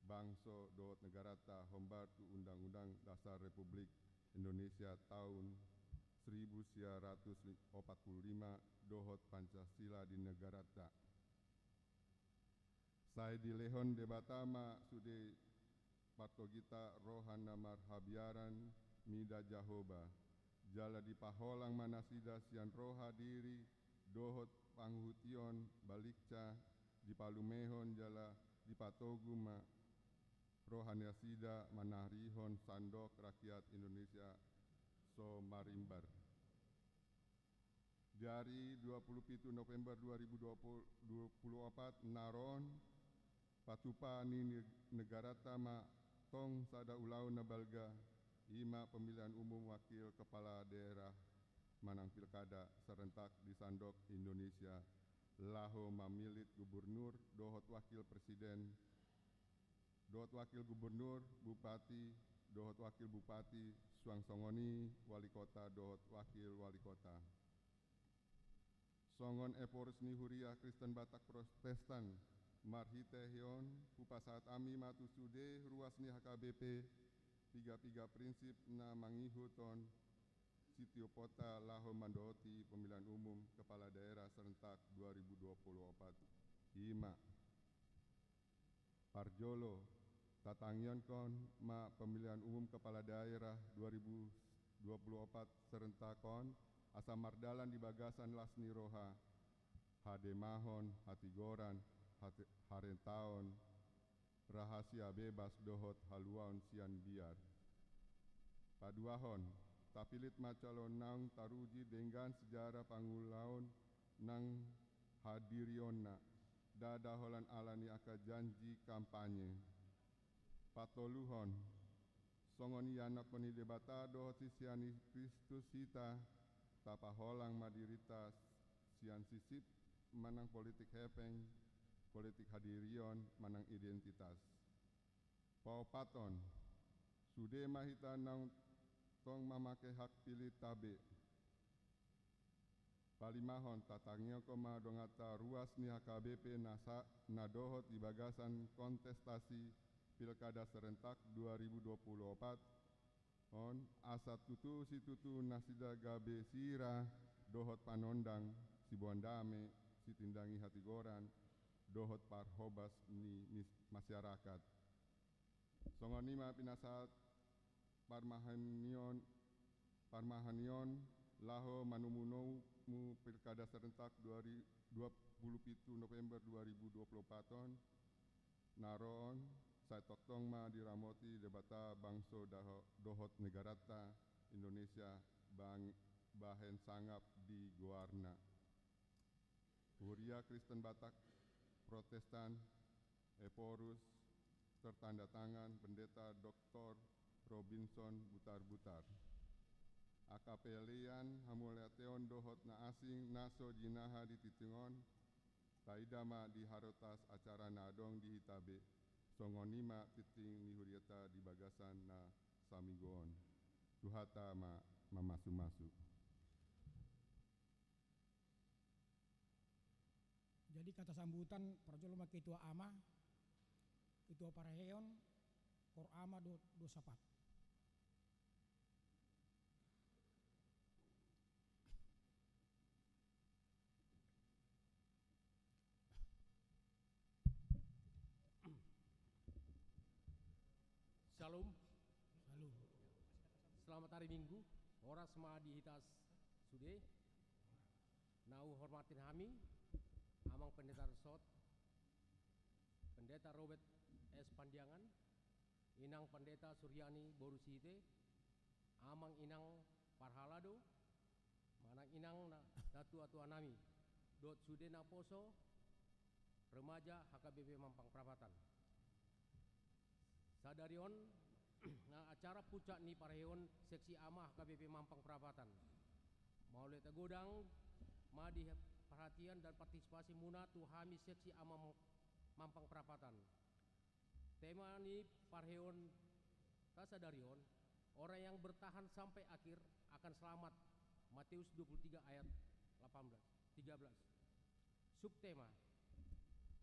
bangso dohot negaranta hombar tu Undang-Undang Dasar Republik Indonesia taon seribu sembilan ratus opat puluh lima dohot Pancasila di negaranta. Sai dilehon Debata ma sude partoginta roha na marhabiaran mida Jahowa, jala dipaholang ma nasida sian roha diri dohot panguhution balikksa, dipalumehon jala dipatogu ma roha nasida manarihon sandok rakyat Indonesia so marimbar. Di ari dua puluh pitu November dua ribu dua puluh, dua puluh opat na ro on, patupa ni ne-, negaranta ma tong sada ulaon na balga, i ma pemilihan umum wakil kepala daerah manang pilkada serentak di sandok Indonesia, laho mamillit gubernur dohot wakil presiden, dohot wakil gubernur, bupati, dohot wakil bupati, suang songon i wali kota dohot wakil wali kota. Songon eporis ni Huria Kristen Batak Protestan, marhite hian on, hupasahat hami ma tu sude ruas ni H K B P, piga-piga prinsip na mangihuthon sitioponta laho mandohoti pemilihan umum kepala daerah serentak dua ribu dua puluh opat. I ma. Parjolo, tatangihon ma pemilihan umum kepala daerah dua ribu dua puluh opat serentak on, asa mardalan di bagasan las ni roha, hademahon, hatigoran, hati-, harentaon, rahasia bebas dohot haluaon sian biar. Paduahon, tapillit ma calon naung taruji denggan sejarah pangulaon nang hadirionna, ndada holan ala ni angka janji kampanye. Patoluhon, songon ianakhon ni Debata dohot sisean ni Kristus hita, tapaholang ma dirinta sian sisip manang politik hepeng, politik hadirion manang identitas. Paopathon, sude ma hita naung tong mamake hak pillitta be. Palimahon, tatangihon ma donganta ruas ni H K B P na sa-, na dohot di bagasan kontestasi Pilkada Serentak dua ribu dua puluh opat on, asa tutu situtu nasida gabe sira dohot panondang, siboan dame, sitindangi hatigoran, dohot parhobas ni mis-, masyarakat. Songon i ma pinasahat parmahanion, parmahanion laho manomunomu Mu pilkada serentak dua ri-, dua puluh pitu November dua ribu dua puluh empat on, na ro on, sai tongtong ma diramoti Debata bangso daho-, dohot negaranta Indonesia bang-, bahen sangap di goarna. Huria Kristen Batak Protestan, Ephorus, tertanda tangan Pendeta Doktor Robinson Butarbutar. Angka pelaian, hamauliateon dohot na asing na so jinaha di tingting on, taida ma di harotas acara na adong di hita be, songon i ma tingting ni huriata di bagasan na saminggu on. Tuhanta ma mamasumasu. Jadi kata sambutan, parjolo ma ketua ama, ketua parheon, kor ama do, do sapat. Shalom. Shalom. Selamat hari Minggu. Horas ma di hita sude. Na huhormati hami, Amang Pendeta Resort, Pendeta Robert S Pandiangan, Inang Pendeta Suryani boru Sihite, Amang Inang parhalado, manang inang na, natuatua nami, dohot sude naposo, remaja H K B P Mampang Prapatan. Sadari on, na acara puncak ni parheon seksi ama H K B P Mampang Prapatan. Mauliate godang ma di perhatian dan partisipasi muna tu hami seksi ama Mampang Prapatan. Tema ni parheonta sadari on, orang yang bertahan sampai akhir akan selamat. Matius dua puluh tiga ayat delapan belas, tiga belas. Subtema,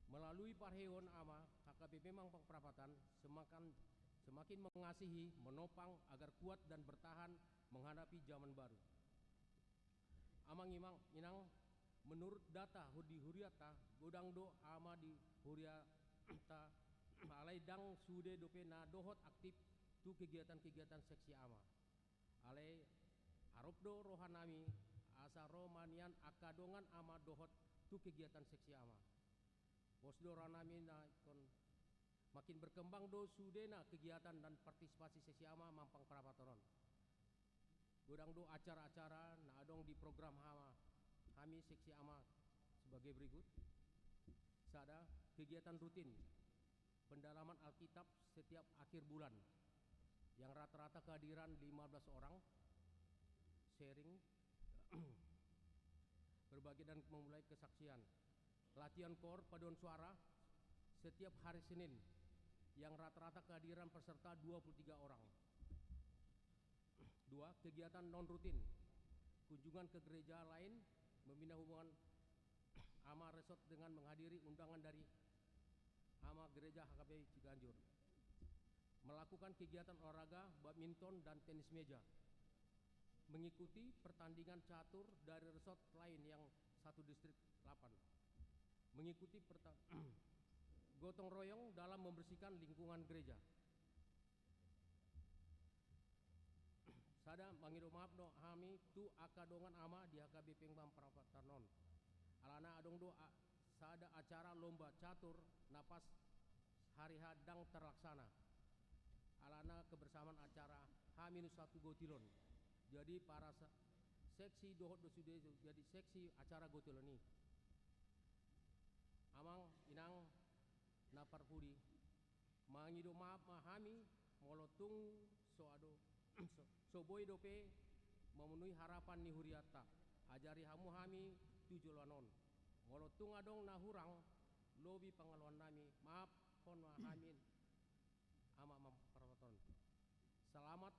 melalui parheon ama H K B P Mampang Prapatan semakin, semakin mengasihi, menopang agar kuat dan bertahan menghadapi zaman baru. Amang Inang, menurut data hu-, di huriata, godang do ama di huriata, alai ndang sude dope na dohot aktif tu kegiatan-kegiatan seksi ama. Alai arop do rohanami, asa ro ma nian angka dongan ama dohot tu kegiatan seksi ama. Pos do rohanami na ingkon makin berkembang do sudena kegiatan dan partisipasi seksi ama Mampang Prapatan on. Godang do acara-acara na adong di program hama, hami seksi ama sebagai berikut. Sada, kegiatan rutin pendalaman Alkitab setiap akhir bulan, yang rata-rata kehadiran lima belas orang, sharing, berbagi dan memulai kesaksian. Latihan kor paduan suara setiap hari Senin, yang rata-rata kehadiran peserta dua puluh tiga orang. Dua, kegiatan non rutin, kunjungan ke gereja lain, membina hubungan ama resort dengan menghadiri undangan dari ama gereja H K B P Ciganjur. Melakukan kegiatan olahraga badminton dan tenis meja. Mengikuti pertandingan catur dari resort lain yang satu distrik delapan. Mengikuti perta-, gotong royong dalam membersihkan lingkungan gereja. Sada, mangido maaf do hami tu angka dongan ama di H K B P Mampang Prapatan on. Alana adong do a-, sada acara lomba catur na pas hari H ndang terlaksana. Alana kebersamaan acara H minus satu gotilon. Jadi para se-, seksi dohot do sude jadi seksi acara gotilon i. Amang, inang na parpudi, mangido maaf ma hami, molo tung so ado, so, so boi dope memenuhi harapan ni hurianta. Ajari hamu hami tu joloan on. Molo tung adong na hurang, lobi pangalluan nami, maaphon ma hami, Ama Mampang Prapatan. Selamat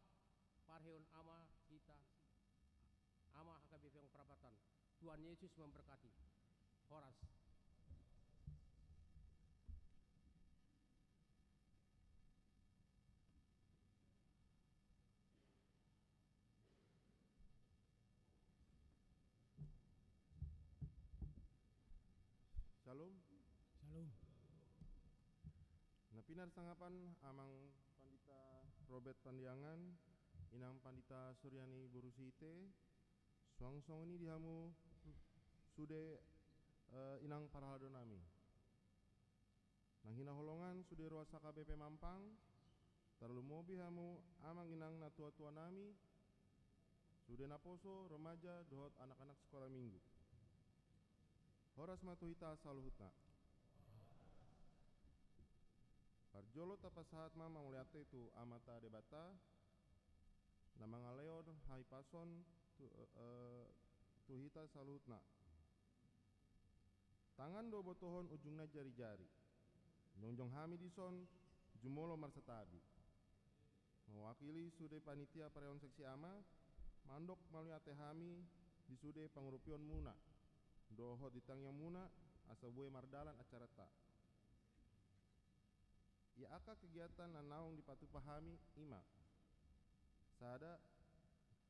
parheon ama hita, ama H K B P Mampang Prapatan. Tuhan Yesus memberkati. Horas. Shalom. Shalom. Na pinarsangapan Amang Pandita Robert Pandiangan, Inang Pandita Suryani boru Sihite, suang songon i di hamu Sude, eh, inang parhalado nami. Nang hinaholongan sude ruas H K B P Mampang, tarlumobi hamu amang inang natuatua nami, sude naposo, remaja, dohot anak-anak sikola minggu. Horas ma tu hita saluhutna. Parjolo tapasahat ma mauliate tu Amanta Debata, na mangalehon hahipason tu, eh, tu hita saluhutna. Tangan do botohon, ujungna jarijari. Jongjong hami dison jumolo marsantabi. Mewakili sude panitia pareon seksi ama, mandok mauliate hami di sude pangurupion muna dohot di tangiang muna asa bue mardalan acaranta. Ia angka kegiatan na naung dipatupa hami i ma: sada,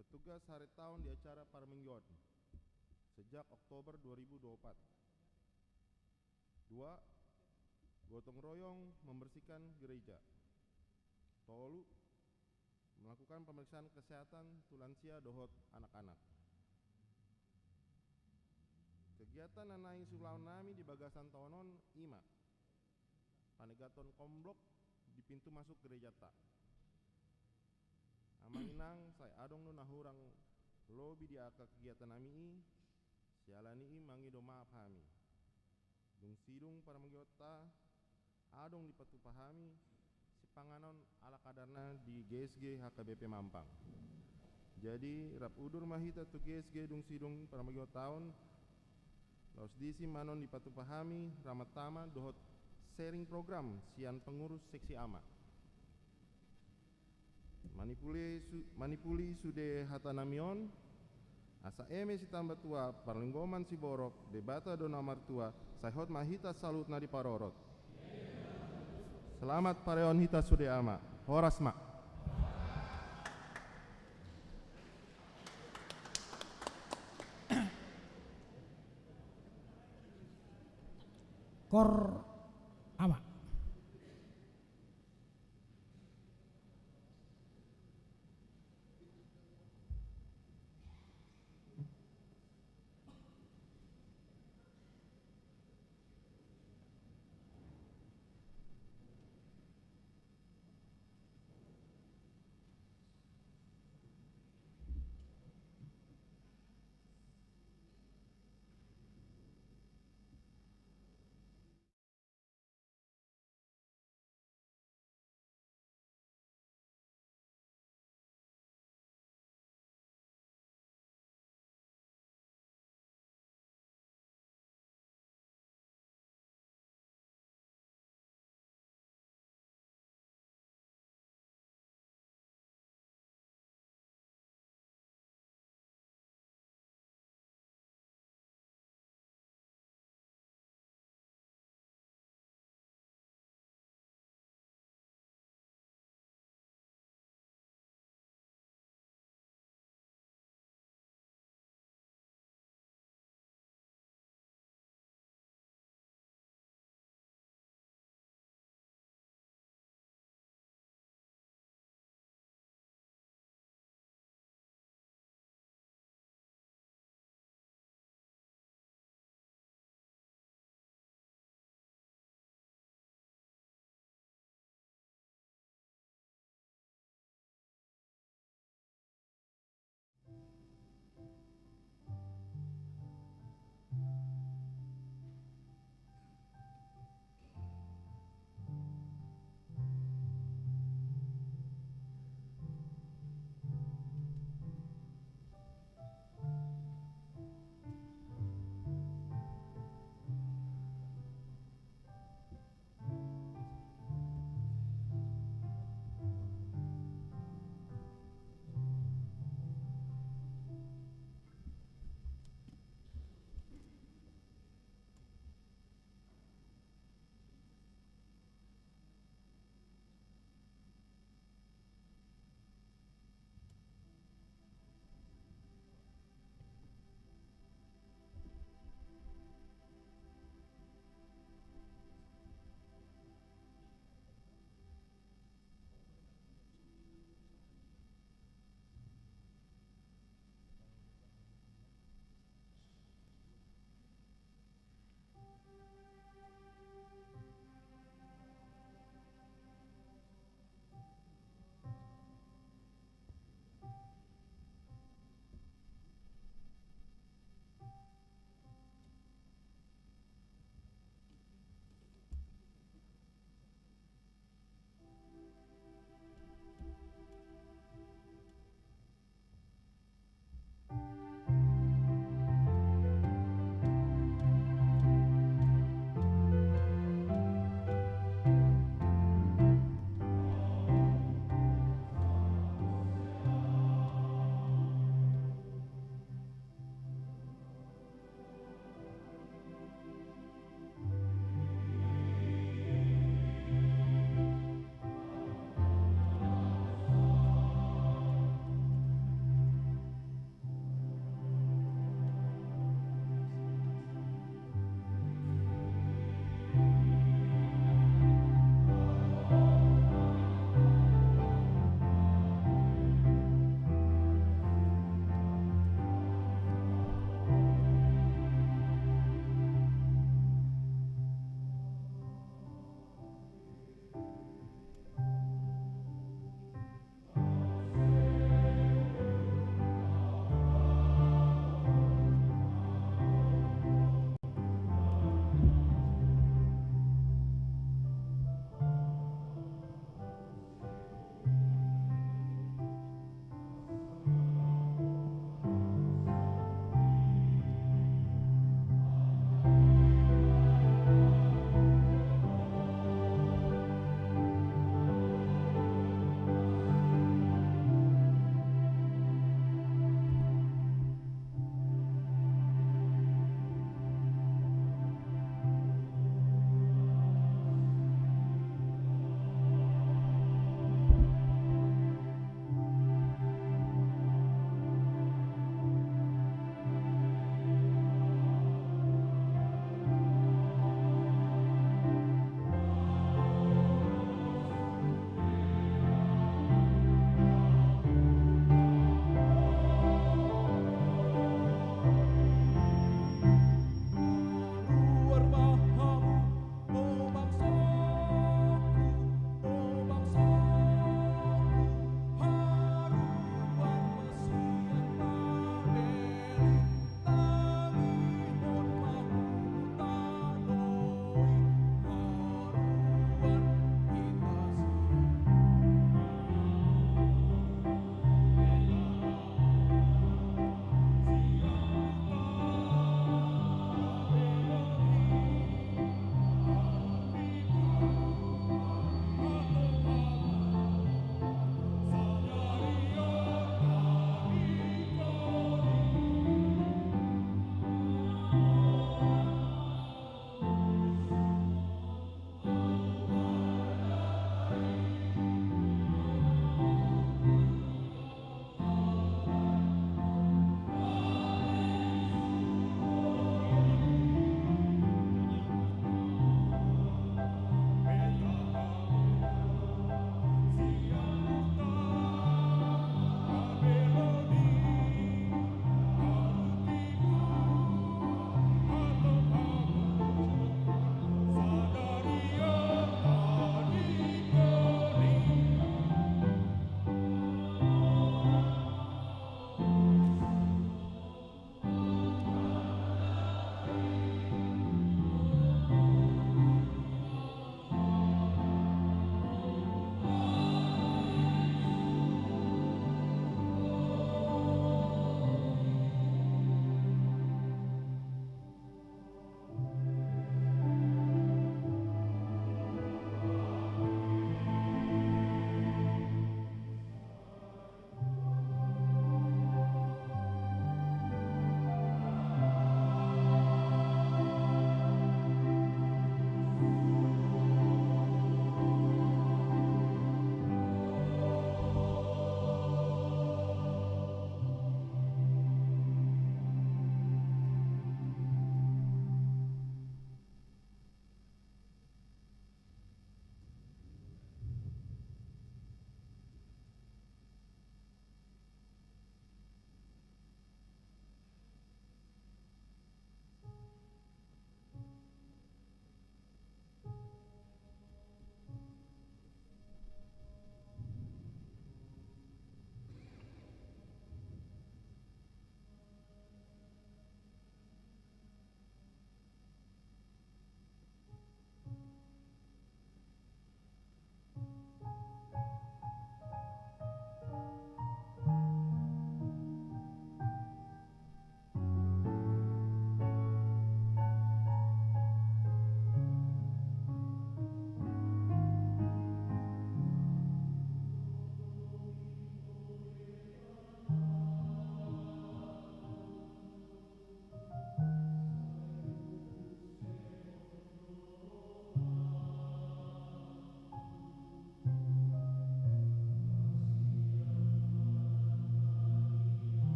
petugas haritaon di acara parmingguon sejak Oktober dua ribu dua puluh empat. Dua, gotong royong membersihkan gereja. Tolu, melakukan pemeriksaan kesehatan tu lansia dohot anak-anak. Kegiatan na naeng siulahon nami di bagasan taon on i ma: panegaton komblok di pintu masuk gerejanta. Amang inang, sai adong do na hurang lobi di angka kegiatan nami i, siala ni i mangido maaf hami. Dung sidung parmingguonta, adong dipatupa hami sipanganon ala kadarna di G S G H K B P Mampang. Jadi, rap udur ma hita tu G S G dung sidung parmingguonta on, laos disi ma annon dipatupa hami ramat tama dohot sharing program sian pengurus seksi ama. Manipuli su-, manipuli sude hata nami on, asa eme sitamba tua, parlinggoman siborok, Debata do na martua, sai hot ma hita saluhutna diparorot. Selamat pareon hita sude ama. Horas ma. Kor ama.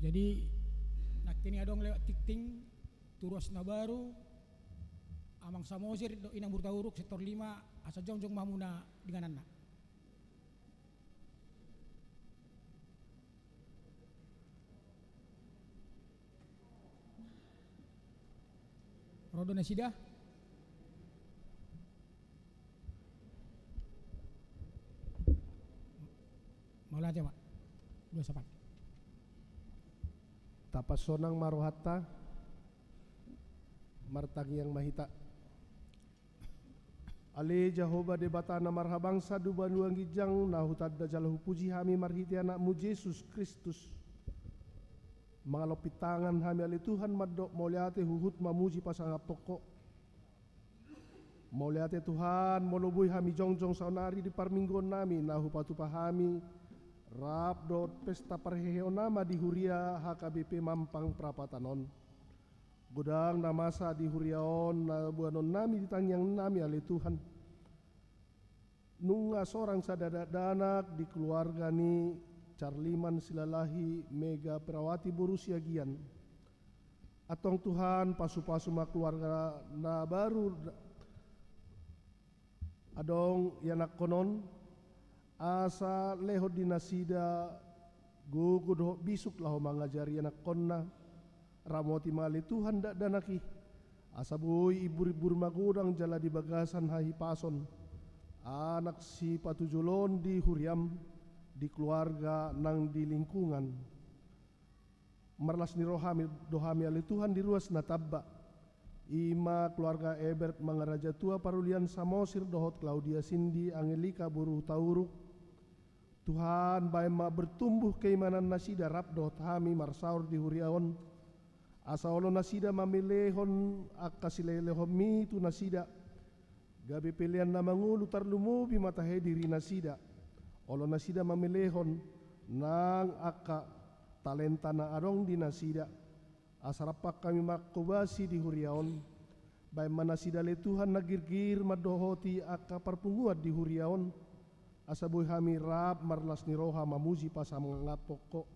Jadi nangkin i adong lewat tingting, tu ruas na baru, Amang Samosir dohot Inang Burtauruk sektor lima, asa jongjong ma hamuna di ingananna. Ro do nasida. Mauliate ma. Dua sapat. Tapasonang ma rohanta. Martangiang ma hita. Ale Jahowa Debata na marhabangsa di banua ginjang, na hutanda jala hupuji hami marhite Anakmu Jesus Kristus. Mangalompit tangan hami ale Tuhan mandok mauliate huhut mamuji pasangaphon Ho. Mauliate Tuhan, molo boi hami jongjong saonari di parmingguon nami na hupatupa hami rap dohot pesta parheheon ama di huria H K B P Mampang Prapatan on. Godang na masa di huria on na boanon nami di tangiang nami ale Tuhan. Nunga sorang sada dakdanak di keluarga ni Carliman Silalahi Mega Perawati boru Siagian. Antong Tuhan, pasupasu ma keluarga na baru da-, adong ianakhon on, asa lehon di nasida gogo dohot bisuk laho mangajari anakhonna. Ramoti ma ale Tuhan dakdanak i, asa boi imburimbur magodang jala di bagasan hahipason, anak sipatujolo on di huriaM, di keluarga nang di lingkungan. Marlas ni roha hami, do hami ale Tuhan di ruas na tamba. I ma keluarga Ebert Mangaraja Tua Parulian Samosir dohot Claudia Sindi Angelika boru Hutauruk. Tuhan, baen ma bertumbuh keimanan nasida rap dohot hami marsaor di huria on. Asa olo nasida mamelehon angka silehonMi tu nasida. Gabe pelean na mangolu tarlumobi ma tahe diri nasida. Olo nasida mamelehon nang angka talenta na adong di nasida. Asa rap hami manghobasi di huria on. Baen ma nasida ale Tuhan na girgir mandohoti angka parpunguan di huria on. Asa boi hami rap marlas ni roha mamuji pasangaphon Ho.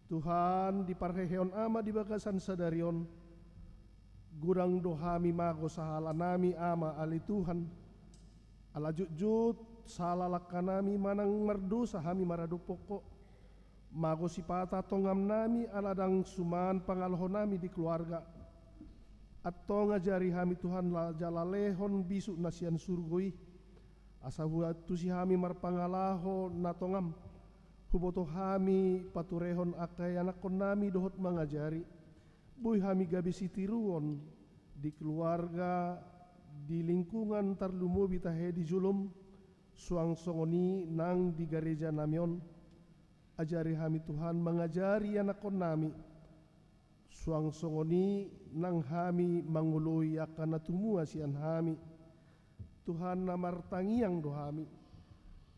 Tuhan, di parheheon ama di bagasan sadari on, godang do hami mago sahalanami ama ale Tuhan. Ala jotjot sala langkanami manang mardosa hami maradophon Ho. Mago sipata tongamnami ala ndang suman pangalohonami di keluarga. Antong ajari hami Tuhan la-, jala lehon bisuk na sian surgo i. Asa huantusi hami marpangalaho na tongam. Huboto hami paturehon angka ianakhonnami dohot mangajari. Boi hami gabe sitiruon di keluarga, di lingkungan tarlumobi tahe di joloM, suang songon i nang di garejanami on. Ajari hami Tuhan mangajari ianakhonnami. Suang songon i nang hami mangoloi angka na tumua sian hami. Tuhan, na martangiang do hami.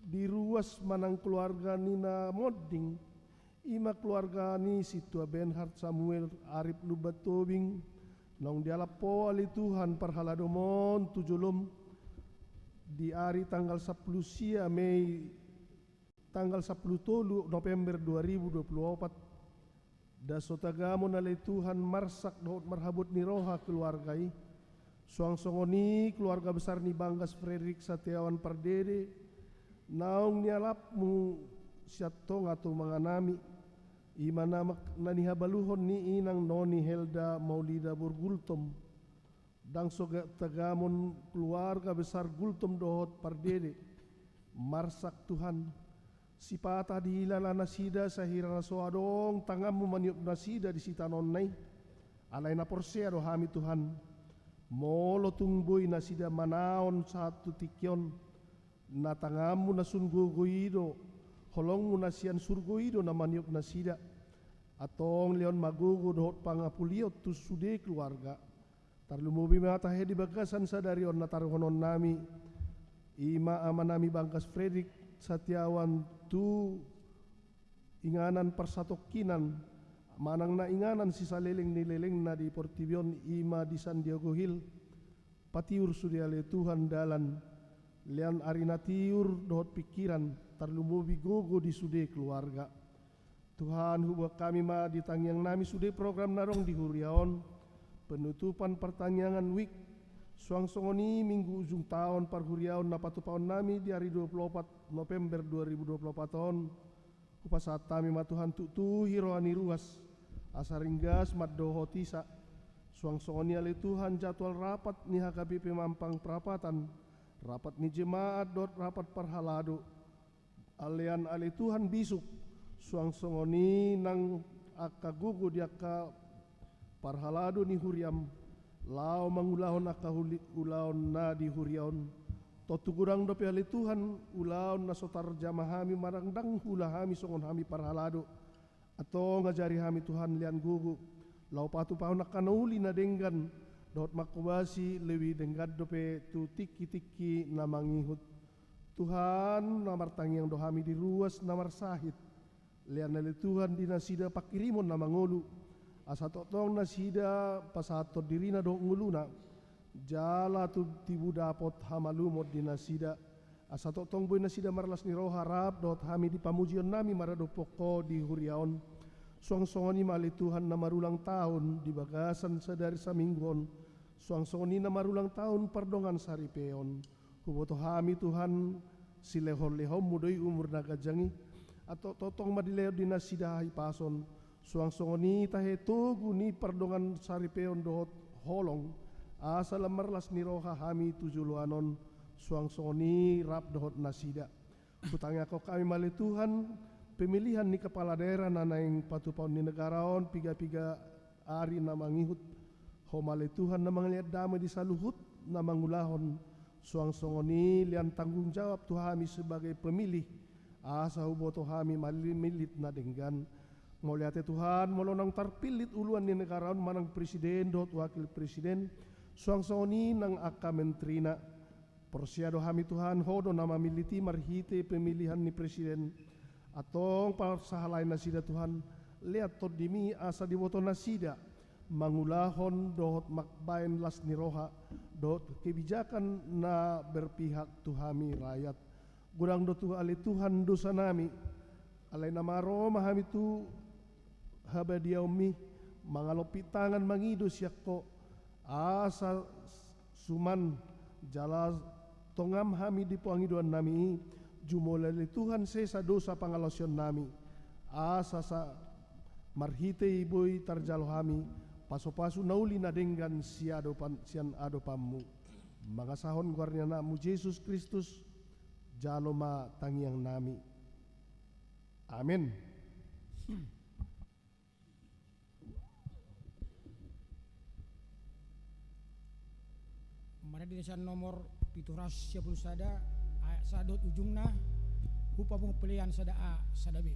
Di ruas manang keluarga ni na monding, i ma keluarga ni Sintua Bernhard Samuel Arif Lumban Tobing, naung dialap Ho ale Tuhan parhaladomon tu joloM di ari tanggal sampulu sia Mei, tanggal sampulu tolu November dua ribu dua puluh opat. Nda so tagamon ale Tuhan marsak dohot marhabot ni roha keluarga i. Suang songon i keluarga besar ni Banggas Fredrik Setiawan Pardede, naung nialapMu sian tonga tonganami. I ma na mak-, na nihabaluhon ni inang Noni Helda Maulida boru Gultom. Ndang so ga-, tagamon keluarga besar Gultom dohot Pardede. Marsak Tuhan. Sipata dihilala nasida sahira na so adong tanganMu maniop nasida di sitaononna i. Alai na porsea do hami Tuhan. Molo tung boi nasida manaon sahat tu tingki on. Na tanganMu na sun gogo i do, holongMu na sian surgo i do na maniop nasida. Antong lehon ma gogo dohot pangapulion tu sude keluarga. Tarlumobi ma tahe di bagasan sadari on na taruhononnami, i ma amanami Banggas Fredrik Setiawan tu inganan parsatongkinan, manang na inganan sisaleleng ni lelengna di portibi on, i ma di San Diego Hill. Patiur sude ale Tuhan dalan, lehon ari na tiur dohot pingkiran, tarlumobi gogo di sude keluarga. Tuhan, hubuat hami ma di tangiang nami sude program na adong di huria on, penutupan partangiangan wijk, suang songon i minggu ujung taon parhuriaon na patupaon nami di ari dua pulu opat November dua ribu dua pulu opat on. Hupasahat hami ma Tuhan tutu i roha ni ruas, asa ringgas mandohoti sa. Suang songon i ale Tuhan jadwal rapat ni H K B P Mampang Prapatan, rapat ni jemaat dohot rapat parhalado. Lean ale Tuhan bisuk, suang songon i nang angka gogo di angka parhalado ni huriam, laho mangulahon angka huli-, ulaon na di huria on. Tontu godang dope ale Tuhan, ulaon na so tarjama hami manang ndang huula hami songon hami parhalado. Antong ajari hami Tuhan lean gogo, laho patupahon angka na uli na denggan, dohot manghobasi lebih denggan dope tu tingki-tingki na mangihut. Tuhan, na martangiang do hami di ruas na marsahit. Lean ale Tuhan di nasida pangkirimon na mangolu, asa tongtong nasida pasahathon dirina dohot ngoluna, jala tu tibu dapot hamalumon di nasida, asa tongtong boi nasida marlas ni roha rap dohot hami di pamujion nami maradophon Ho di huria on. Suang songon i ma ale Tuhan na marulang tahun di bagasan sadari saminggu on, suang songon i na marulang tahun pardongan saripeon. Huboto hami Tuhan, silehon-lehonmu do i umur na ganjang i, antong tongtong ma dilehon di nasida hahipason, suang songon i tahe togu ni pardongan saripeon dohot holong, asa lam marlas ni roha hami tu joloan on, suang songon i rap dohot nasida. Hutangiangkon hami ma ale Tuhan, pemilihan ni kepala daerah na naeng patupaon ni negara on piga-piga ari na mangihut. Ho ma ale Tuhan na mangalean dame di saluhut na mangulahon, suang songon i lean tanggung jawab tu hami sebagai pemilih, asa huboto hami mamillit na denggan. Mauliate Tuhan, molo naung tarpillit uluan ni negara on manang presiden dohot wakil presiden, suang songon i nang angka menterina. Porsea do hami Tuhan, Ho do na mamillit i marhite pemilihan ni presiden. Antong pasahalai nasida Tuhan, lean tondimi asa diboto nasida mangulahon dohot mambaen las ni roha dohot kebijakan na berpihak tu hami rakyat. Godang do tu ale Tuhan dosa nami, alai na maroro ma hami tu habadiaonmi, mangalompit tangan mangido sian Ho, asa suman jala tongam hami di pangidoan nami i, jumolo ale Tuhan sesa dosa pangalaosion nami, asa sa marhite i boi tarjalo hami pasu-pasu na uli na denggan siadopan, sian adopanmu. Mangasahon goar ni Anakmu Jesus Kristus, jalo ma tangiang nami. Amen. Marende sian nomor pitu ratus sia pulu sada, ayat sada dohot ujungna, hupapungu pelean sada A, sada B.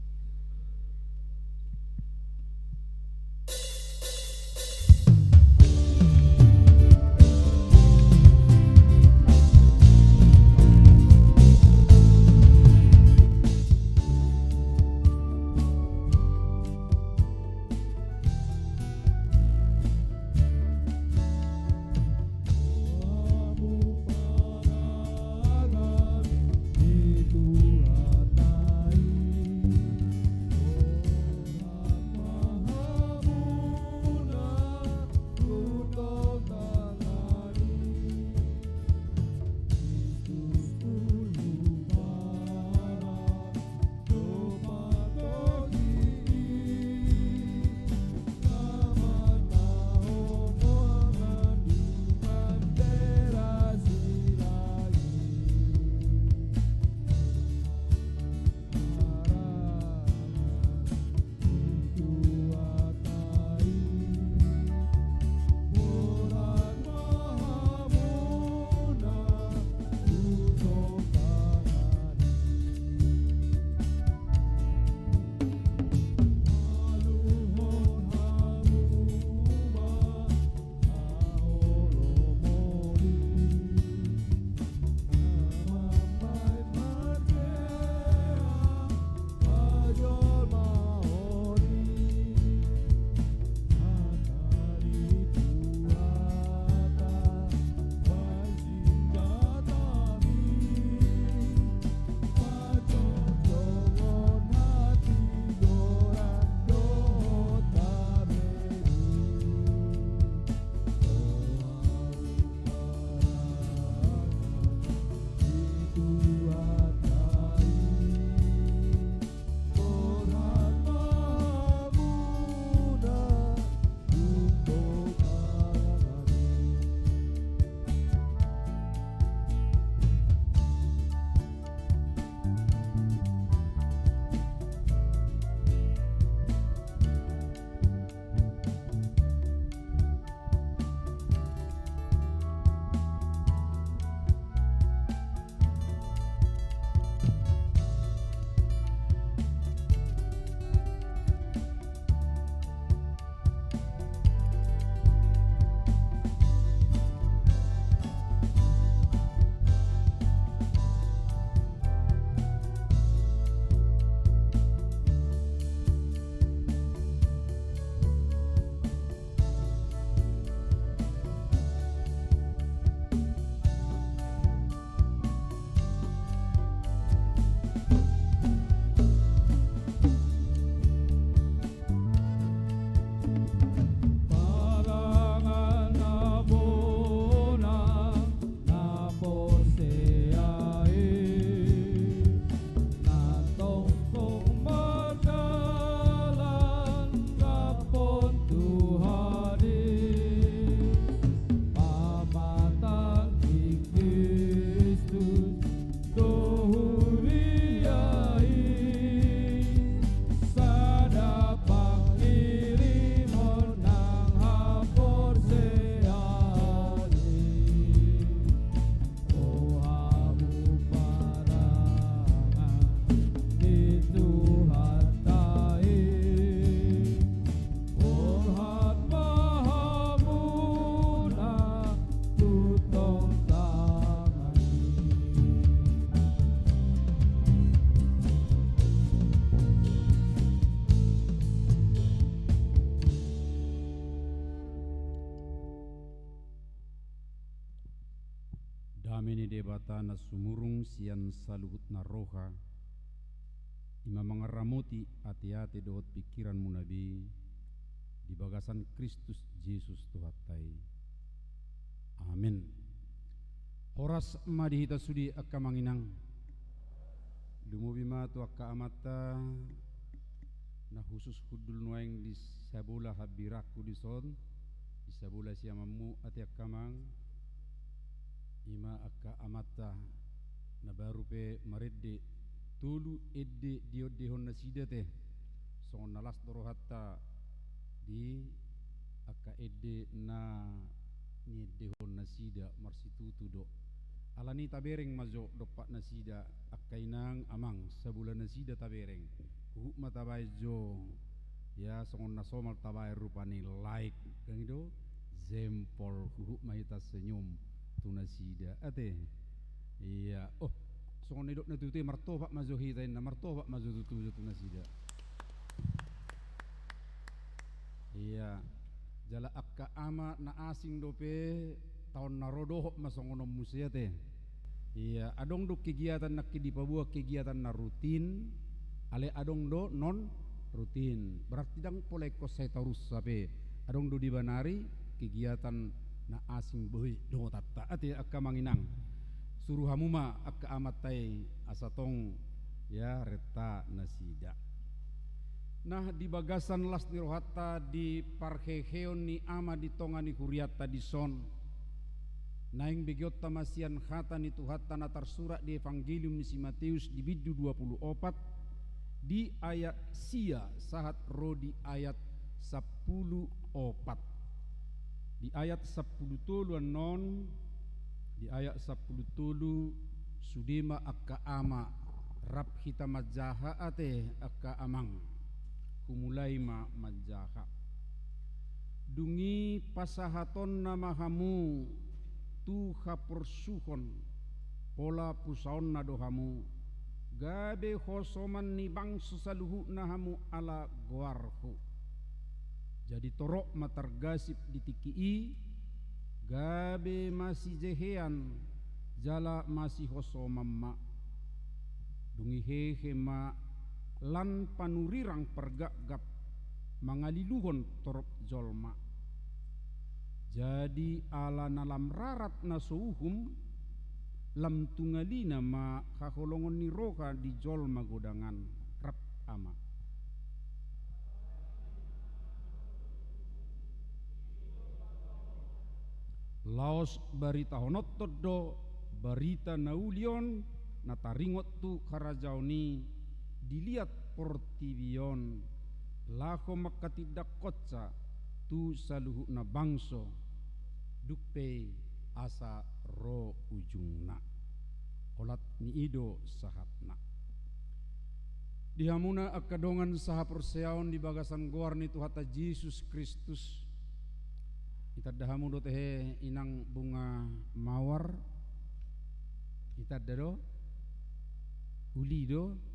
Dame ni Debata na sumurung sian saluhutna roha, i ma mangaramoti ateate dohot pingkiranmuna be di bagasan Kristus Jesus Tuhanta i. Amen. Horas ma di hita sude angka amang inang. Lumobi ma tu angka amanta na husus hundul nuaeng di sabola hambirangku dison, di sabola siamanmu ate angka amang, i ma angka amanta na baru pe marende, tolu ende diondehon nasida ate. Songon na las do rohanta di angka ende na niendehon nasida, marsitutu do. Alani tabereng ma jo dompak nasida, angka inang amang, sabola nasida tabereng. Huhut ma tabaen jo, ya, songon na somal tabaen rupani, like, kan i do, jempol, huhut ma hita senyum tu nasida ate. Ia, oh, songon na nidok na tutu i, martopak ma jo hita inna, martopak ma jo tutu jo tu nasida. Ia, jala angka ama na asing dope, taon na ro dohot ma songon on muse ate. Ia, adong do kegiatan nangkin dipaboa, kegiatan na rutin, alai adong do non rutin. Berarti ndang pola ingkon sai tarussa pe. Adong do dibanari kegiatan na asing, boi dohotanta ate angka amang inang. Suru hamu ma angka amanta i asa tong, ya, renta nasida. Nah, di bagasan las ni rohanta di parheheon ni ama di tonga ni hurianta dison, naeng begeonta ma sian hata ni Tuhanta na tarsurat di Evangelium ni si Mateus di bindu dua pulu opat, di ayat sia sahat ro di ayat sampulu opat. Di ayat sampulu tolu annon, di ayat sampulu tolu, sude ma angka ama, rap hita manjaha ate angka amang. Humulai ma manjaha. Dung i pasahatonna ma hamu tu haporsuhon, pola pusaonna do hamu, gabe hosoman ni bangso saluhutna hamu ala goarhu. Jadi torop ma targasip di tingki i, gabe masijehean jala masihosoman ma. Dung i hehe ma lan panurirang pargapgap mangaliluhon torop jolma. Jadi ala na lam rarat na so uhum, lam tungalina ma haholongon ni roha di jolma godangan. Rap ama. Laos baritahononton do barita na uli on na taringot tu harajaon i di liat portibi on, laho mangkatindangkonsa tu saluhutna bangso, dung pe asa ro ujungna. Olat ni i do sahatna. Di hamuna angka dongan sahaporseaon di bagasan goar ni Tuhanta Jesus Kristus, itanda hamu do tehe inang bunga mawar? Itanda do? Uli do?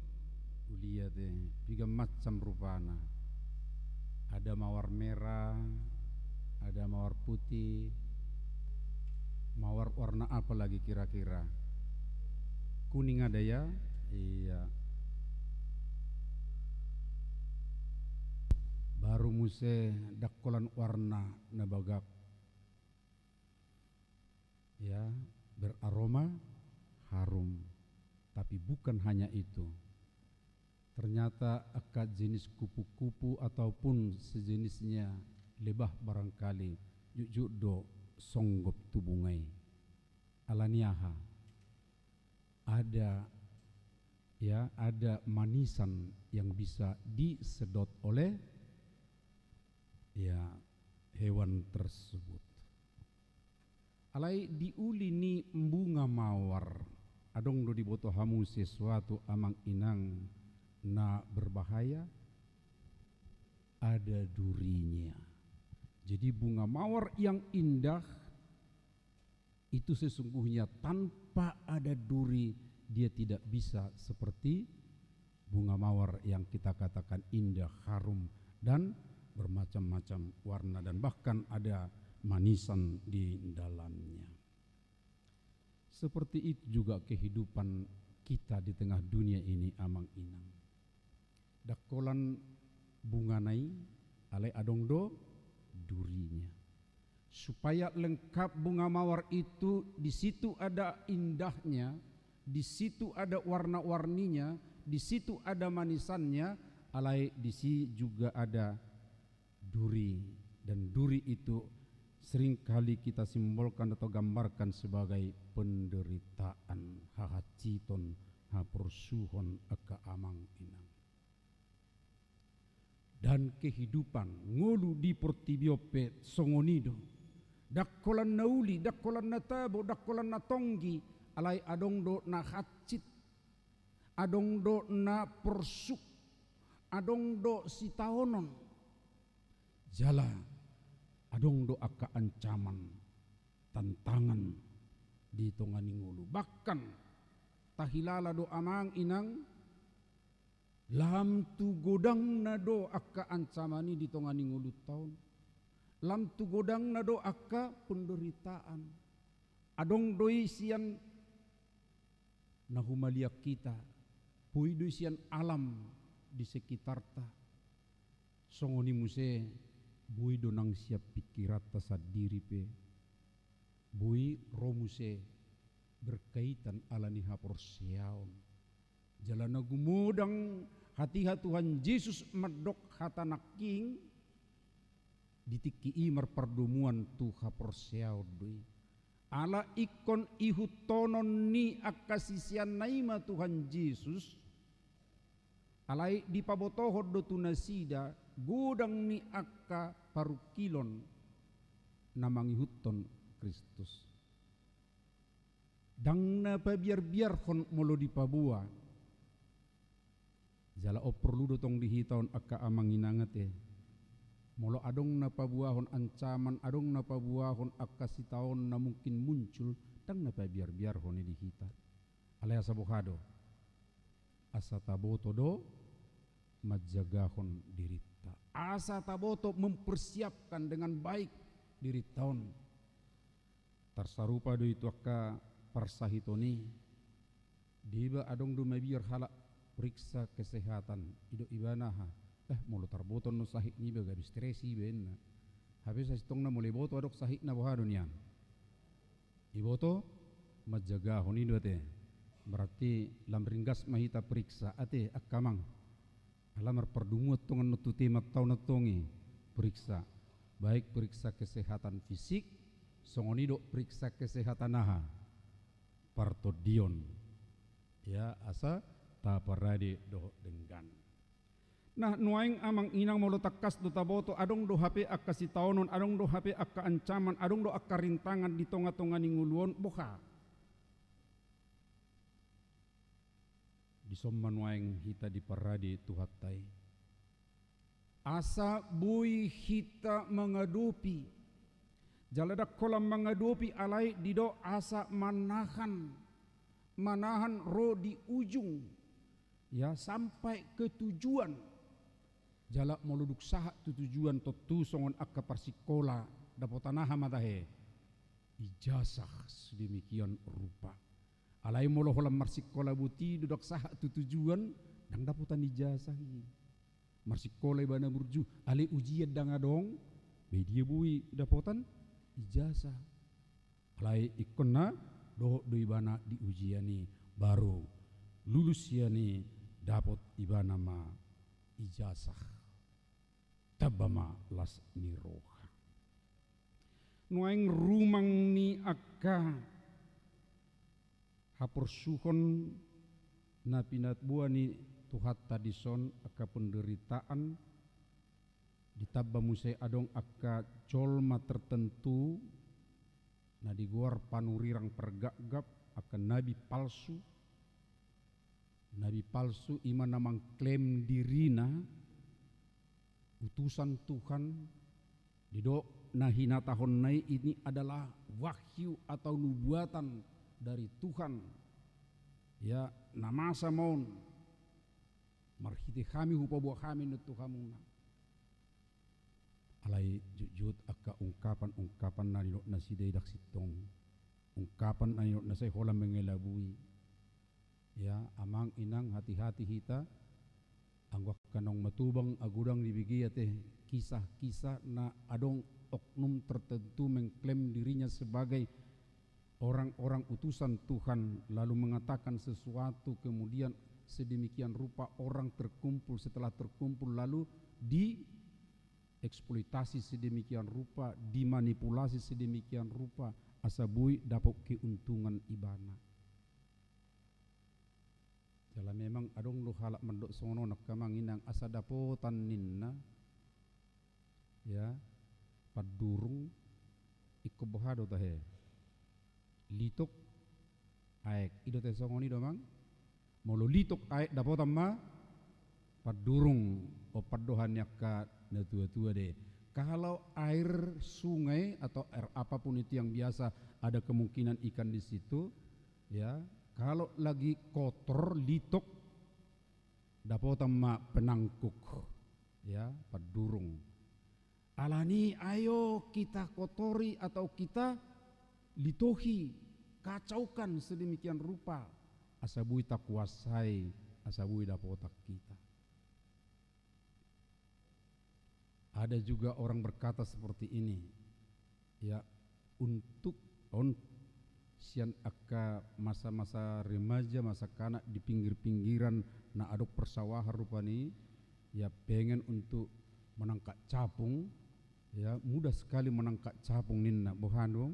Uli ate, piga macam rupana. Ada mawar merah, ada mawar putih, mawar warna apa lagi kira-kira? Kuning ada ya? Iya. Baru muse ndang holan warna na bagak. Ya, beraroma harum. Tapi bukan hanya itu. Ternyata angka jenis kupu-kupu ataupun sejenisnya, lebah barangkali, jujur do songgop tu bunga i. Alani aha? Ada, ya, ada manisan yang bisa disedot oleh, ya, hewan tersebut. Alai di uli ni bunga mawar, adong do diboto hamu sesuatu, amang inang, na berbahaya? Ada durinya. Jadi bunga mawar yang indah itu sesungguhnya tanpa ada duri, dia tidak bisa seperti bunga mawar yang kita katakan indah, harum, dan bermacam-macam warna, dan bahkan ada manisan di dalamnya. Seperti itu juga kehidupan kita di tengah dunia ini, amang inang. Ndang holan bungana i, alai adong do durina. Supaya lengkap bunga mawar itu, di situ ada indahnya, di situ ada warna-warninya, di situ ada manisannya, alai di situ juga ada duri, dan duri itu seringkali kita simbolkan atau gambarkan sebagai penderitaan, hahansiton, haporsuhon, angka amang inang. Dan kehidupan ngolu di portibi on pe songon i do. Ndang holan na uli, ndang holan na tabo, ndang holan na tonggi, alai adong do na hansit, adong do na porsuk, adong do sitaonon. Jala adong do angka ancaman, tantangan di tonga ni ngolu. Bahkan tahilala do, amang inang, lam tu godangna do angka ancaman i di tonga ni ngolunta on. Lam tu godangna do angka penderitaan. Adong do i sian na humaliang hita, boi do i sian alam di sekitarta. Songon i muse boi do nang sian pingkiranta sandiri pe, boi ro muse berkaitan ala ni haporseaon. Jala na gumodang hatiha Tuhan Jesus mandok hata nangkin, di tingki i marpardomuan tu haporseaon do i. Ala ingkon ihuthonon ni angka siseanna i ma Tuhan Jesus, alai dipabotohon do tu nasida godang ni angka parungkilon na mangihuthon Kristus. Ndang na pabiarbiarhon molo dipaboa. Jala on porlu do tong di hita on, angka amang inang, ate. Molo adong na paboahon ancaman, adong na paboahon angka sitaonon na mungkin muncul, ndang na pabiarbiarhon i di hita. Alai asa boha do? Asa taboto do manjagahon dirinta. Asa taboto mempersiapkan dengan baik dirinta on. Tarsarupa do i tu angka parsahiton i. Diba adong do mabiar halak periksa kesehatan, didok ibana, aha, eh, molo tarboto annon sahit niba, gabe stres iba, ninna. Hape sasintongna molo iboto adong sahitna, boha do nian? Iboto manjagahon i do, ate. Berarti lam ringgas ma hita periksa, ate, angka amang. Ala marpardomuan tong annon tu temanta on antong i, periksa. Baik periksa kesehatan fisik, songon i do periksa kesehatan, aha, partondion. Ya, asa taparade dohot denggan. Nah, nuaeng amang inang, molo tangkas do taboto, adong do hape angka sitaonon, adong do hape angka ancaman, adong do angka rintangan di tonga-tonga ni ngolu on, boha? Dison ma nuaeng hita diparade Tuhanta i. Asa boi hita mangadopi. Jala ndang holan mangadopi, alai didok asa manahan. Manahan ro di ujung. Ya, sampai ke tujuan. Jala molo dung sahat tu tujuan, tontu songon angka parsikola, dapotan aha ma tahe? Ijazah, sedemikian rupa. Alai molo holan marsikola boti do ndang sahat tu tujuan, ndang dapotan ijazah i. Marsikola ibana burju, alai ujian ndang adong, be dia boi dapotan ijazah? Alai ingkon na dohot do ibana di ujian i, baru lulus sian i, dapot ibana ma ijazah. Tamba ma las ni roha. Nuaeng rumang ni angka haporsuhon na pinaboa ni Tuhanta dison, angka penderitaan, ditamba muse adong angka jolma tertentu na digoar panurirang pargapgap, angka nabi palsu. Nabi palsu i ma na mangklaim dirina utusan Tuhan, didok na hinatahonna i ini adalah wahyu atau nubuatan dari Tuhan. Ya, na masa ma on, marhite hami hupaboa hami ninna tu hamuna. Alai jotjot angka ungkapan-ungkapan na nidok nasida i ndang sintong. ungkapan na sai holan mengelabui. Ya, amang inang, hati-hati hita, anggo angka naung matobang agodang dibege ate kisah-kisah na adong oknum tertentu mengklaim dirinya sebagai orang-orang utusan Tuhan, lalu mengatakan sesuatu, kemudian sedemikian rupa orang terkumpul, setelah terkumpul lalu dieksploitasi sedemikian rupa, dimanipulasi sedemikian rupa, asa boi dapot keuntungan ibana. Jala memang adong do halak mandok songon on, angka amang inang, asa dapotan ninna, ya, pandurung, ingkon boha do tahe? Litok, aek. I do tahe songon i do, amang? Molo litok, aek, dapotan ma pandurung, on pandohan ni angka natua-tua do i. Kalau air sungai atau air apapun itu yang biasa ada kemungkinan ikan di situ, ya, kalau lagi kotor, litok, dapotan ma penangkuk, ya, pandurung. Alani ayo kita kotori atau kita litohi, kacaukan sedemikian rupa, asa boi takuasai, asa boi dapotan hita. Ada juga orang berkata seperti ini, ya, untuk on sian angka masa-masa remaja, masa kanak di pinggir-pinggiran na adong persawahan rupani, ya, pengen untuk menangkap capung, ya, mudah sekali menangkap capung ninna, boha do?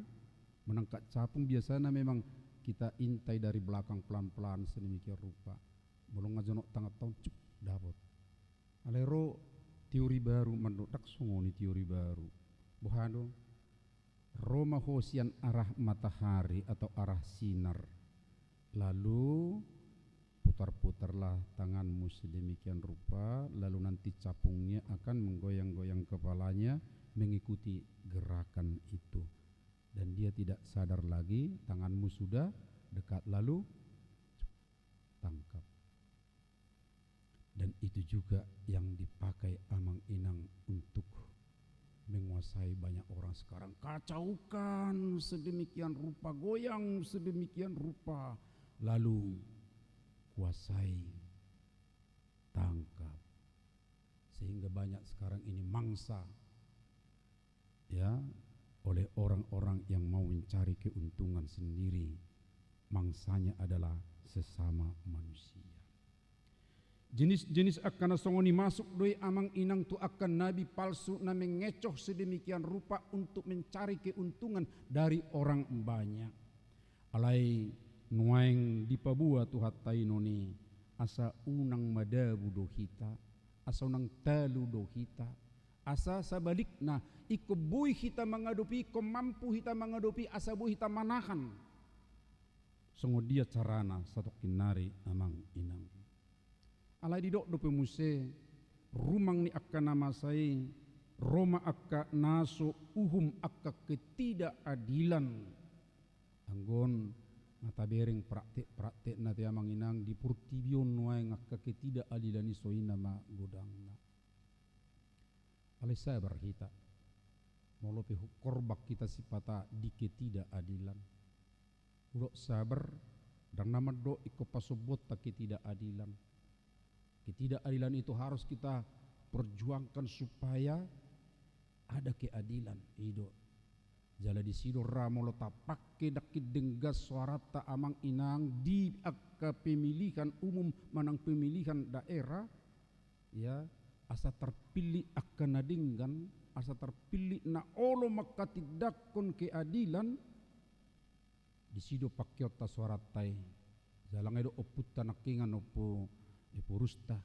Menangkap capung biasanya memang kita intai dari belakang pelan-pelan sedemikian rupa. Molo nga jonok tangan taon, cuk, dapot. Alai ro teori baru mandok, ndang songon i teori baru. Boha do? Ro ma ho sian arah matahari atau arah sinar. Lalu putar-putarlah tanganmu sedemikian rupa, lalu nanti capungnya akan menggoyang-goyang kepalanya mengikuti gerakan itu. Dan dia tidak sadar lagi, tanganmu sudah dekat, lalu tangkap. Dan itu juga yang dipakai amang inang untuk menguasai banyak orang sekarang. Kacaukan sedemikian rupa, goyang sedemikian rupa, lalu kuasai, tangkap. Sehingga banyak sekarang ini mangsa, ya, oleh orang-orang yang mau mencari keuntungan sendiri. Mangsanya adalah sesama manusia. Jenis-jenis angka na songon i masuk do i amang inang tu angka nabi palsu na mengecoh sedemikian rupa untuk mencari keuntungan dari orang banyak. Alai nuaeng dipaboa Tuhanta i non i, asa unang madabu do hita, asa unang talu do hita, asa sabalikna, ingkon boi hita mangadopi, ingkon mampu hita mangadopi, asa boi hita manahan. Songon dia carana satongkin nari amang inang? Alai didok dope muse, rumang ni angka na masa i, ro ma angka na so uhum angka ketidakadilan. Anggo on nga tabereng praktek-praktekna te amang inang, di portibi on nuaeng angka ketidakadilan i songon i ma godangna. Alai sabar hita. Molo pe korban hita sipata di ketidakadilan. Hudok sabar, ndang na mandok ingkon pasombonta ketidakadilan. Ketidakadilan itu harus kita perjuangkan supaya ada keadilan, i do. Jala disi do ra molo tapangke ndang denggan soaranta amang inang di angka pemilihan umum manang pemilihan daerah, ya, asa tarpillit angka na denggan, asa tarpillit na olo mangkatindangkon keadilan, disi do pangkeonta soaranta i. Jala nga i do ompunta nangkiningan, Ompu Eporusta.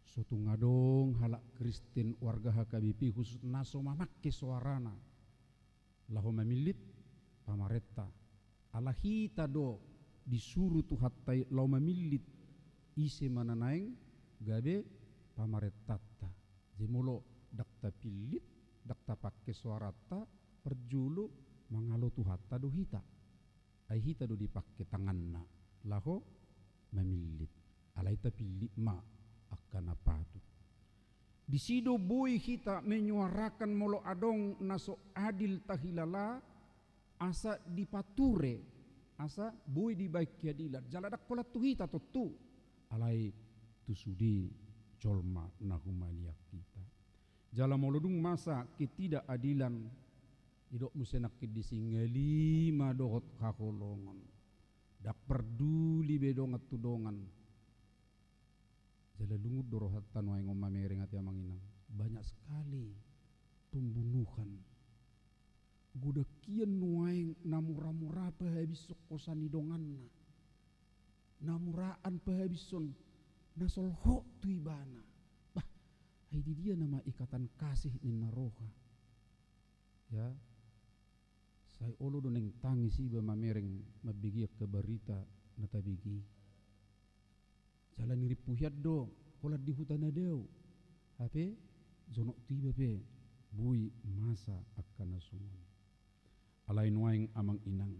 So tung adong halak Kristen warga H K B P khusus na so mamangke soarana laho mamillit pamarenta. Ala hita do disuru Tuhanta i laho mamillit ise ma na naeng gabe pamarentanta. Jadi molo ndang tapillit, ndang tapangke soaranta, parjolo mangalo Tuhanta do hita. Ai hita do dipangke tanganna laho mamillit. Alai tapillit ma angka na patut. Disi do boi hita menyuarakan molo adong na so adil tahilala, asa dipature, asa boi dibaen keadilan. Jala ndang holan tu hita tontu, alai tu sude jolma na humaliang hita. Jala molo dung masa ketidakadilan, didok muse nangkin disi ngali ma dohot haholongon. Ndang parduli be dongan tu dongan. Jala lungun do rohanta nuaeng on mamereng, ate amang inang. Banyak sekali pembunuhan. Godangkian nuaeng na mura-mura pahabishon hosa ni donganna. Na muraan pahabishon na solhot tu ibana. Bah, ai di dia nama ikatan kasih ninna roha. Ya. Sai olo do naeng tangis iba mamereng mambege angka barita na tabege i. Jala nirimpu hian do holan di huta na dao. Hape jonok tu iba pe boi masa angka na songon i. Alai nuaeng amang inang,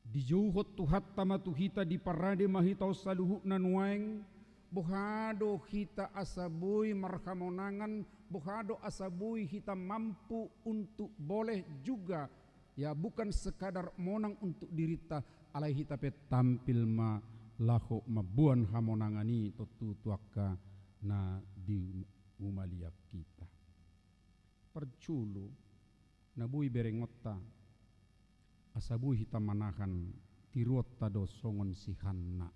dijouhon Tuhanta ma tu hita, diparade ma hita on saluhutna nuaeng, boha do hita asa boi marhamonangan, boha do asa boi hita mampu untuk boleh juga, ya, bukan sekadar monang untuk dirinta, alai hita pe tampil ma laho mamboan hamonangan i tontu tu angka na dihumaliang hita. Parjolo, na boi berengonta asa boi hita manahan tiruonta do songon si Hanna.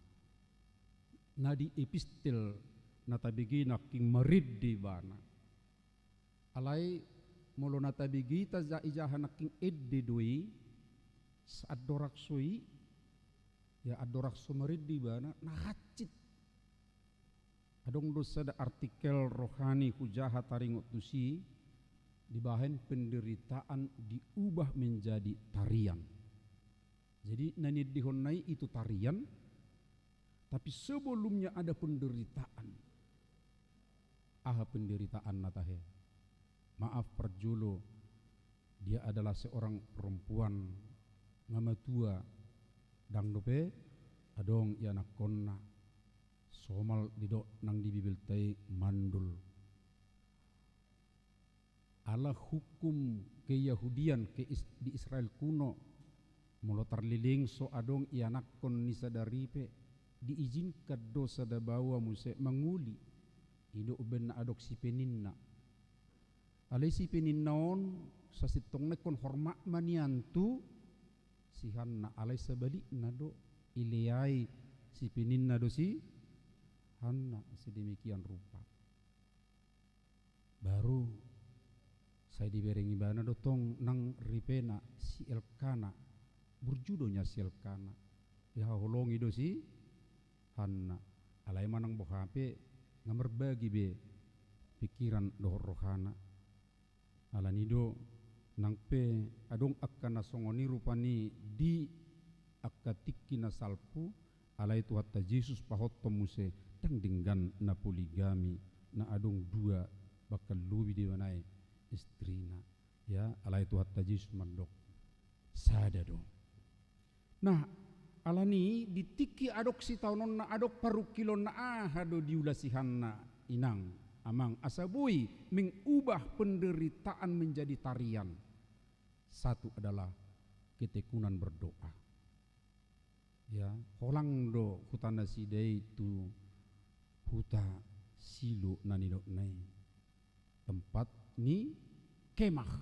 Na di epistel na tabege nangkin marende ibana. Alai molo na tabege i tajaha-jaha nangkin ende do i, andorang so i, ya, andorang so marende ibana, na hansit. Adong do sada artikel rohani hujaha taringot tusi, dibahen penderitaan diubah menjadi tarian. Jadi na niendehonna i itu tarian, tapi sebelumnya ada penderitaan. Aha penderitaanna tahe? Maaf, parjolo, dia adalah seorang perempuan, nga matua, ndang dope adong ianakkonna. Somal didok nang di Bibelta i mandul. Ala hukum keyahudian ke is-, di Israel kuno, molo tarleleng so adong ianakkon ni sada ripe, diizinkan do sada baoa muse mangoli. I do umbahen na adong si Peninna. Alai si Peninna on sasintongna ingkon hormat ma nian tu si Hanna, alai sabalikna do, ileai si Peninna do si Hanna sedemikian rupa. Baru sai dibereng ibana do tong nang ripena si Elkana. Burju do nian si Elkana. Dihaholongi do si Hanna. Alai manang boha pe nga marbagi be pikiran dohot rohana. Alani do nang pe adong angka na songon i rupani di angka tingki na salpu, alai Tuhanta Jesus pahothon muse, ndang denggan na poligami, na adong dua bahkan lobi do ibana i istrina. Ya, alai Tuhanta Jesus mandok, sada do. Nah, alani di tingki adong sitaononna, adong parungkilonna, aha do diula si Hanna, inang, amang, asa boi mengubah penderitaan menjadi tarian? Satu adalah ketekunan berdoa. Ya, holang do huta nasida i tu huta Silo na nidokna i. Tempat ni kemah,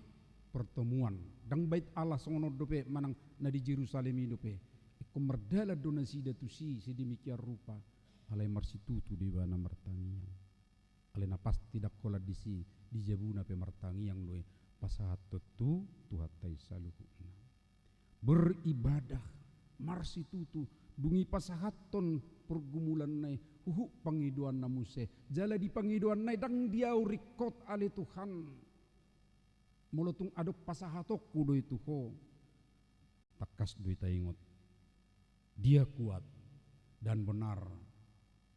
pertemuan. Ndang bait Allah songon on dope manang na di Jerusalem i dope. Ingkon mardalan do nasida tusi sedemikian rupa. Alai marsitutu do ibana martangiang. Alai na pasti ndang holan disi, di jabuna pe martangiang do i pasahathon tu Tuhanta i saluhutna. Beribadah, marsitutu, dung i pasahathon pergumulanna i, huhut pangidoanna muse, jala di pangidoanna i ndang diaur ringkot ale Tuhan. Molo tung adong pasahatonku do i tu Ho, tangkas do i taingot. Dia kuat dan benar,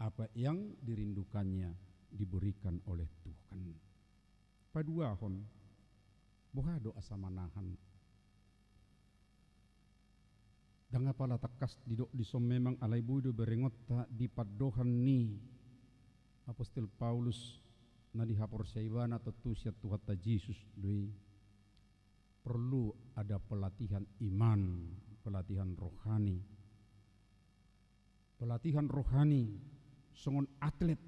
apa yang dirindukannya diberikan oleh Tuhan. Paduahon, boha do asa manahan? Ndang apala tangkas didok dison memang, alai boi do berengonta di pandohan ni apostel Paulus na dihaporseai ibana tontu sian Tuhanta Jesus do i. perlu ada pelatihan iman, pelatihan rohani. Pelatihan rohani songon atlet.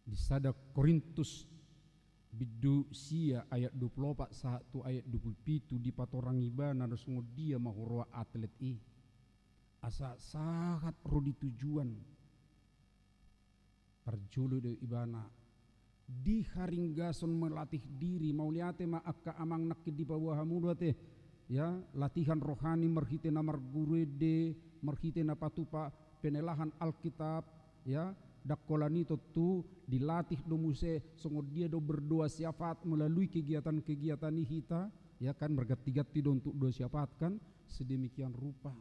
Di sada Korintus bindu sia ayat dua pulu opat sahat tu ayat dua pulu pitu dipatorangi ibana songon dia ma huroha atlet i. Asa sahat ro di tujuan. Parjolo do ibana di haringgason melatih diri, mauliate ma angka amang nangkin dipaboa hamu do ate, ya, latihan rohani marhite na marguru ende, marhite na patupa penelahan Alkitab, ya, ndang holan i tontu dilatih do muse songon dia do berdoa syafaat melalui kegiatan-kegiatan i hita, ya kan, marganti-ganti do untuk doa syafaat kan, sedemikian rupa.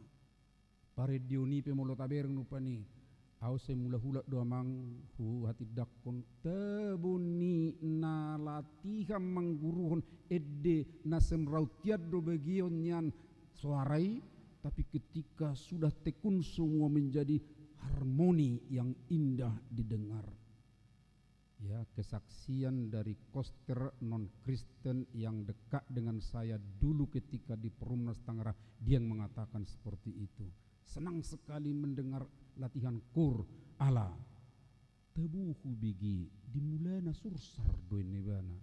Parendeon i pe molo tabereng rupani, au sai mulak-ulak do amang huhatindangkon, tabo ni na latihan mangguruhon ende na semraut tian do bagion nian soara i, tapi ketika sudah tekun semua menjadi harmoni yang indah didengar. Ya, kesaksian dari koster non-Kristen yang dekat dengan saya dulu ketika di Perumnas Tangerang, dia yang mengatakan seperti itu. Senang sekali mendengar latihan kur ala. Tabo hubege, di mulana sursar do inna ibana.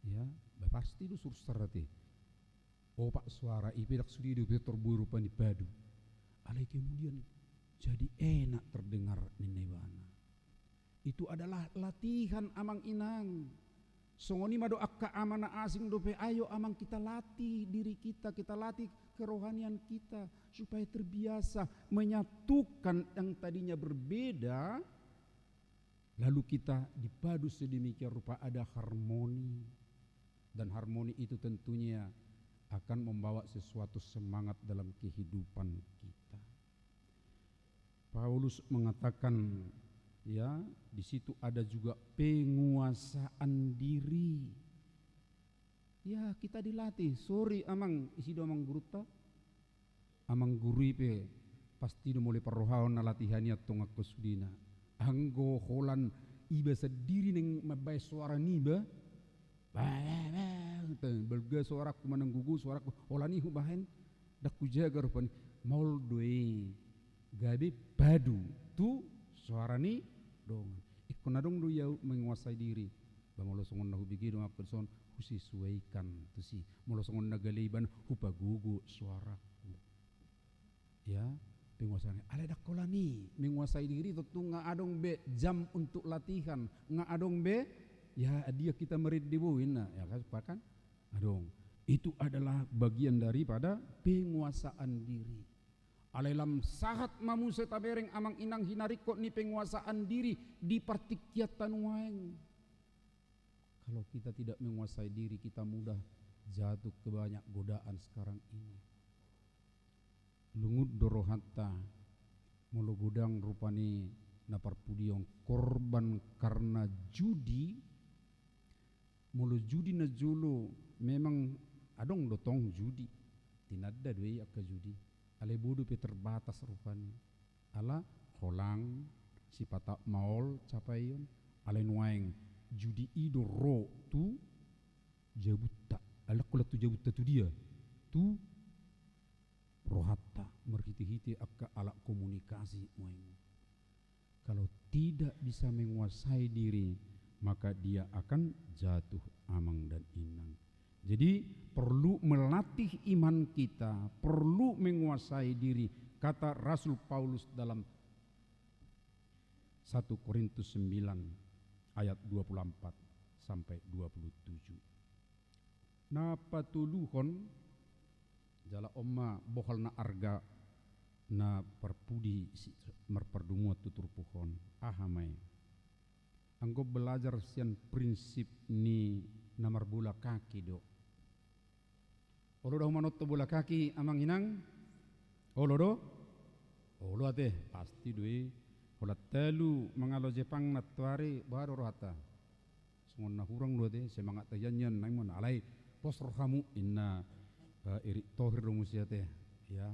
Ya, ba pasti do sursar ate. Opat soara i pe ndang sude dope torbue rupani padu. Alai kemudian jadi enak terdengar ninna ibana. Itu adalah latihan amang inang. Songon i ma do angka ama na asing dope, ayo amang kita latih diri kita, kita latih kerohanian kita supaya terbiasa menyatukan yang tadinya berbeda, lalu kita dipadu sedemikian rupa ada harmoni. Dan harmoni itu tentunya akan membawa sesuatu semangat dalam kehidupan kita. Paulus mengatakan, ya, di situ ada juga penguasaan diri. Ya, kita dilatih. Sorry, amang, ise do amang gurunta? Amang guru i pe pasti do molo parrohahon na latihan i antong angka sudena. Anggo holan iba sandiri naeng mambaen soara niba, balga soarakku manang gogo soarakku, holan i hubaen, ndang hujaga rupani. Maol do i gabe padu tu soara ni dongan. Ingkon adong do i au menguasai diri. Ba molo songon na hubege do angka dison, husesuaikan tusi. Molo songon na gale ibana, hupagogo soarakku. Ya, penguasaan. Alai ndang holan i menguasai diri, tontu nga adong be jam untuk latihan, nga adong be, ya, dia kita merende bo inna, ya kan, bahkan adong. Itu adalah bagian daripada penguasaan diri. Alai lam sahat ma muse tabereng amang inang hinaringkot ni penguasaan diri di partingkianta nuaeng. Kalau kita tidak menguasai diri, kita mudah jatuh ke banyak godaan sekarang ini. Lungun do rohanta, molo godang rupani na parpudion korban karna judi. Molo judi na jolo memang adong do tong judi, tinanda do i angka judi. Alai bodo pe terbatas rupani. Ala holang, sipata maol capaion, alai nuaeng judi i do ro tu jabunta. Ala holan tu jabunta tu dia, tu rohanta marhite-hite angka alat komunikasi nuaeng. Kalau tidak bisa menguasai diri, maka dia akan jatuh, amang dan inang. Jadi, perlu melatih iman kita, perlu menguasai diri. Kata Rasul Paulus dalam satu Korintus sembilan ayat dua puluh empat sampai dua puluh tujuh. Na patoluhon, jala on ma bohal na arga na parpudi si-, marpardomuan tu turpuk on. Aha ma i? Anggo belajar sian prinsip ni na marbola kaki do. Olo do hamu manonton bola kaki, amang inang? Olo do? Olo ate, pasti do i. Holan talu mangalo Jepang nantoari, boha do rohanta? Songon na hurang do ate, semangatta hian nian, naeng ma na alai pos rohamu, inna, eh, Erick Thohir do muse ate. Ya.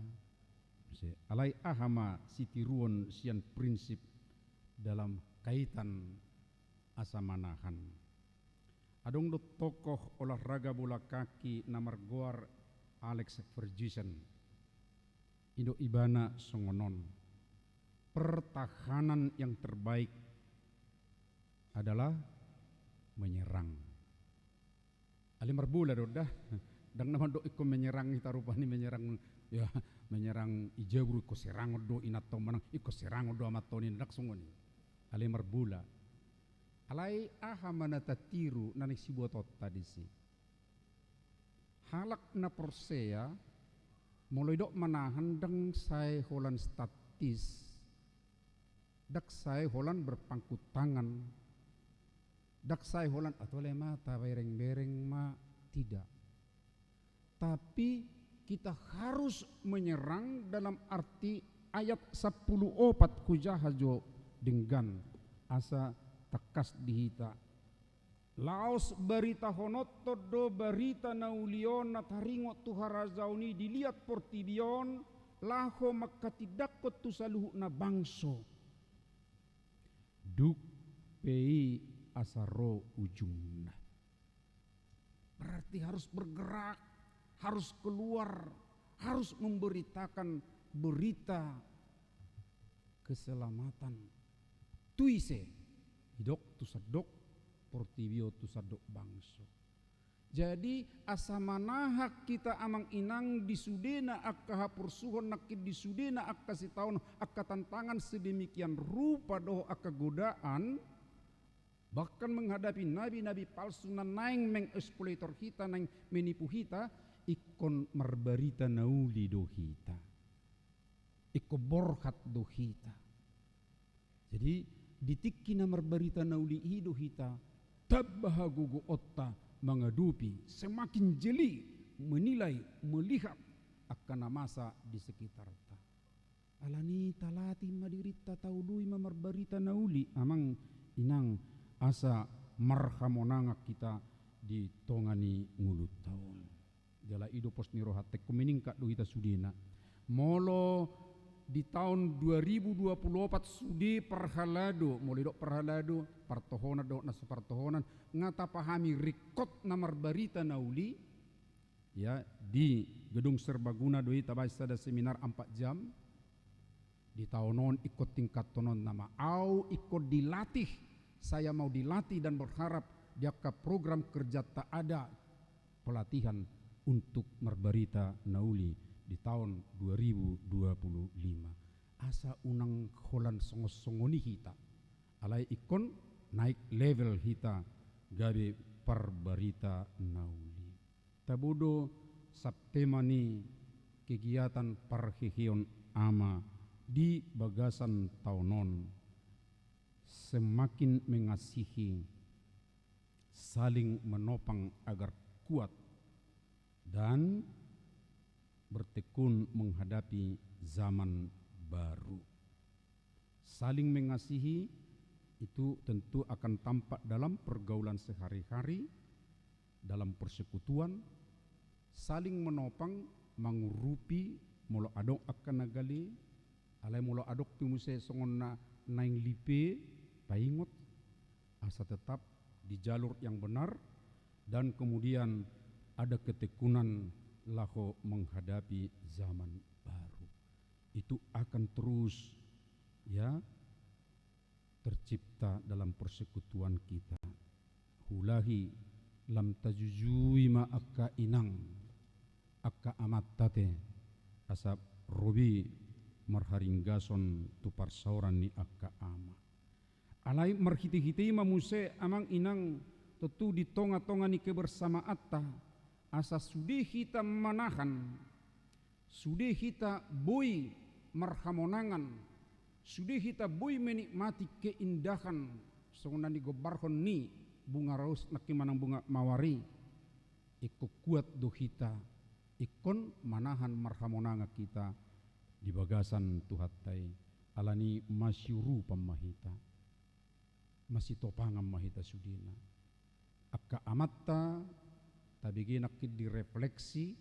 Muse, alai aha ma sitiruon sian prinsip dalam kaitan asa manahan? Adong do tokoh olahraga bola kaki na margoar Alex Ferguson. I do ibana songon on: "Pertahanan yang terbaik adalah menyerang." Ale marbola do da. Ndang na mandok ingkon menyerang hita rupani, menyerang, ya, menyerang i jabu do ingkon serangon do inanta on manang ingkon serangon do amanta on, ndang songon i. Ale marbola. Alai aha ma na tatiru na naeng sibuatonta disi? Halak na porsea, molo didok manahan, ndang sae holan statis, ndang sae holan berpangku tangan, ndang sae holan atau le ma tabereng-bereng ma, tidak. Tapi kita harus menyerang dalam arti ayat sampulu opat, hujaha jo denggan asa tangkas di hita. Laos baritahononhon do barita na uli on na taringot tu harajaon i di liat portibi on, laho manghatindanghon tu saluhutna bangso. Dung pe i asa ro ujungna. Berarti harus bergerak, harus keluar, harus memberitakan berita keselamatan. Tu ise? Didok tu sandok portibi on, tu sandok bangso. Jadi, asa manahan hita amang inang di sudena angka haporsuhon, nangkin di sudena angka sitaonon, angka tantangan sedemikian rupa dohot angka godaan, bahkan menghadapi nabi-nabi palsu na naeng mengeksploitor hita, naeng menipu hita, ingkon marbarita na uli do hita. Ingkon borhat do hita. Jadi, di tingki na marbarita na uli i do hita tamba hagogoonta mangadopi, semakin jeli menilai, melihat angka na masa di sekitarta. Alani i talatih ma dirinta, taoloi ma marbarita na uli, amang inang, asa marhamonangan hita di tonga ni ngolunta on. Jala i do pos ni rohanta, ingkon meningkat do hita sudena. Molo di taon dua ribu dua pulu opat sude parhalado, molo didok parhalado, partohonan dohot na so partohonan, nga tapahami ringkot na marbarita na uli, ya, di Gedung Serbaguna do i tabaen sada seminar empat jam. Di taon on ingkon tingkathon on nama. Au ingkon dilatih, saya mau dilatih dan berharap di angka program kerja tak ada pelatihan untuk marbarita na uli di taon dua ribu dua puluh lima. Asa unang holan songon-songon i hita. Alai ingkon naik level hita gabe parbarita na uli. Tabo do subtema ni kegiatan parheheon ama di bagasan taon on: semakin mengasihi, saling menopang agar kuat, dan bertekun menghadapi zaman baru. Saling mengasihi itu tentu akan tampak dalam pergaulan sehari-hari, dalam persekutuan, saling menopang, mangurupi, molo adong angka na gale, alai molo adong pe muse songon na naeng lipe, paingot, asa tetap di jalur yang benar, dan kemudian ada ketekunan laho menghadapi zaman baru. Itu akan terus, ya, tercipta dalam persekutuan kita. Hulahi lam tajujui ma angka inang, angka amanta te, asa ro be marharinggason tu parsaoran ni angka ama. Alai marhite-hite i ma muse amang inang, tontu di tonga-tonga ni kebersamaanta, asa sude hita manahan, sude hita boi marhamonangan, sude hita boi menikmati keindahan songon na nigombarhon ni bunga rose nangkin manang bunga mawar i, ingkon kuat do hita, ingkon manahan marhamonangan hita di bagasan Tuhanta i, alani masiurupan ma hita, masitopangan ma hita sudena. Angka amanta, tabege nangkin direfleksi,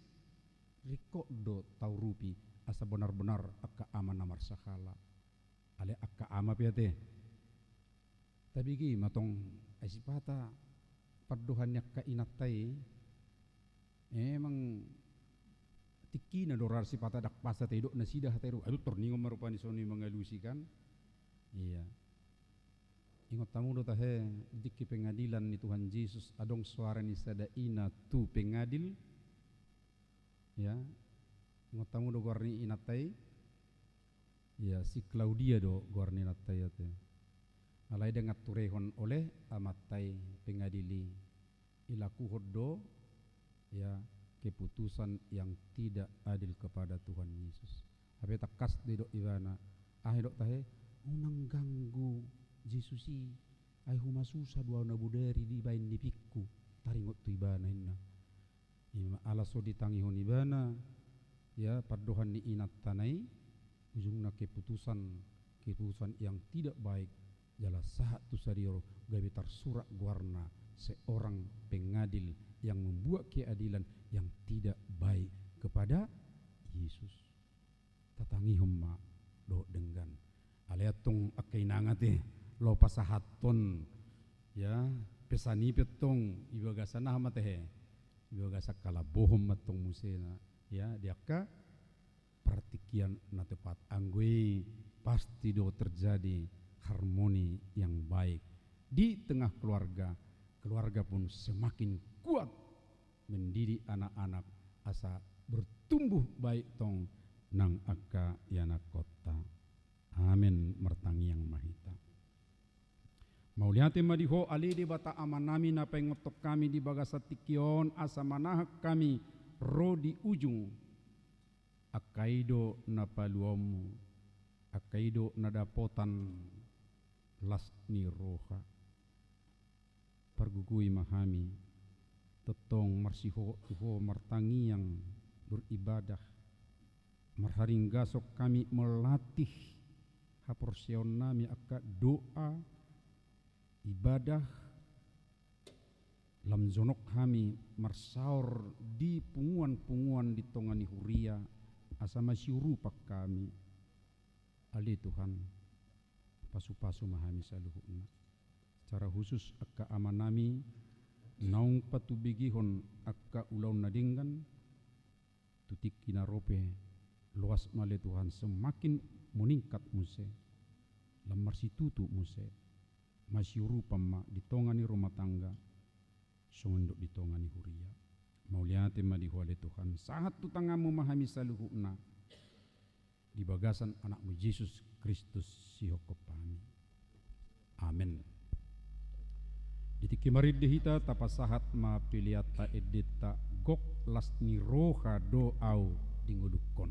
ringkot do taurupi asa bonar-bonar angka ama na marsahala. Alai angka ama pe ate, tabege ma tong, ai sipata pandohan ni angka inanta i, emang tingkina do ra sipata ndang pas hata i, didok nasida hata i do. Aduh, torningon ma rupani songon i mangalusi kan. Iya. Ingot hamu do tahe, di tingki pengadilan ni Tuhan Jesus, adong soara ni sada ina tu pengadil. Ya. Ingot hamu do goar ni inanta i? Ya, si Klaudia do goar ni inanta i ate. Alai dengan turehon oleh amanta i pengadil i, ilakuhon do, ya, keputusan yang tidak adil kepada Tuhan Yesus. Hape tangkas do didok ibana, aha didok tahe, unang ganggu Jesus i, ai humasusa do au na bodari dibaen nipingku, taringot tu ibana inna. Ima ala so ditangihon ibana, ya, pandohan ni inantana i, ujungna keputusan, keputusan yang tidak baik, jala sahat tu sadihon gabe tarsurat goarna, seorang pengadil yang membuat keadilan yang tidak baik kepada Yesus. Tatangihon ma dohot denggan. Alai antong angka inang ate, laho pasahathon, ya, pesan i pe antong, di bagasan aha ma tahe? Di bagasan halambohon ma antong muse na, ya, di angka partingkian na tepat. Anggo i pasti do terjadi harmoni yang baik di tengah keluarga. Keluarga pun semakin kuat mendidik anak-anak asa bertumbuh baik tong nang angka ianakhonta. Amen. Martangiang ma hita. Mauliate ma di Ho ale Debata Amanami na paingothon hami di bagasan tingki on asa manahan hami ro di ujung. Angka i do na paluaonmu, angka i do na dapotan las ni roha. Pargogoi ma hami, tongtong marsihohot tu Ho martangiang, beribadah, marharinggason hami melatih haporseaonnami angka doa, ibadah, lam jonok hami marsaor di punguan-punguan di tonga ni huria, asa masiurupan hami. Ale Tuhan, pasu-pasu ma hami saluhutna. Secara khusus angka amanami, naung patubegehon angka ulaon na denggan, tu tingki na ro pe, loas ma ale Tuhan semakin meningkat muse, lam marsitutu muse, masiurupan ma di tonga ni rumah tangga, songon dok di tonga ni huria. Mauliate ma di Ho ale Tuhan, sahat tu tanganmu ma hami saluhutna, di bagasan Anakmu Jesus Kristus sihophop hami. Amen. Di tingki marende hita tapasahat ma pelean ta endenta, gok las ni roha do au di ngolungkon.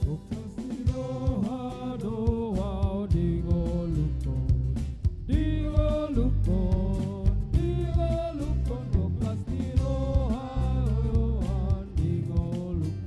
Gok las ni roha do au di ngolungkon, di ngolungkon, di ngolungkon, gok las ni roha do au di ngolungkon.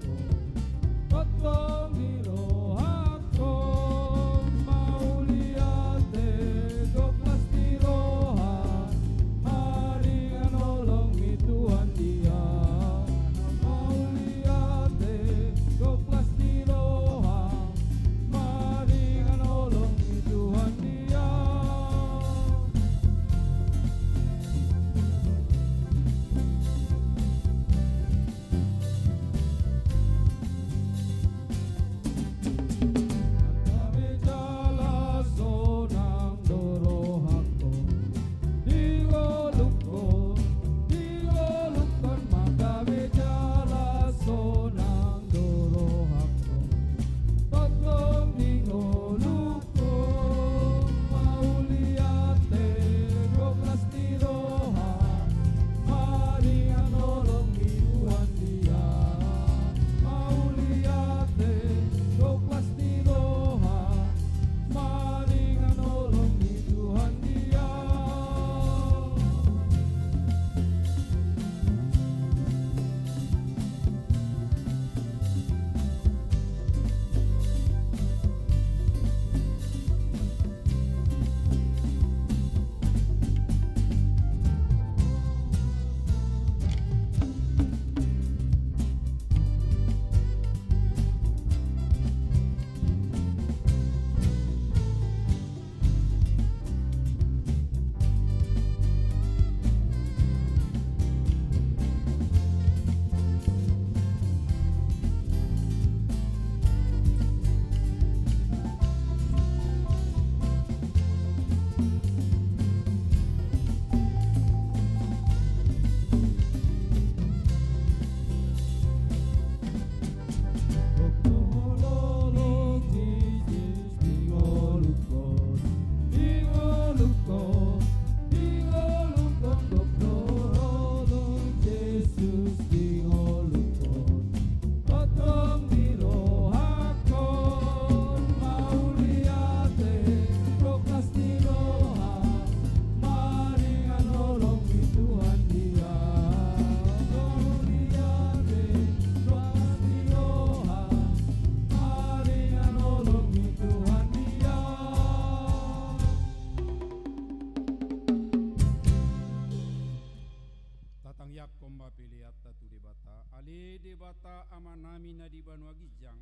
Peleanta tu Debata, ale Debata Amanami na di banua ginjang,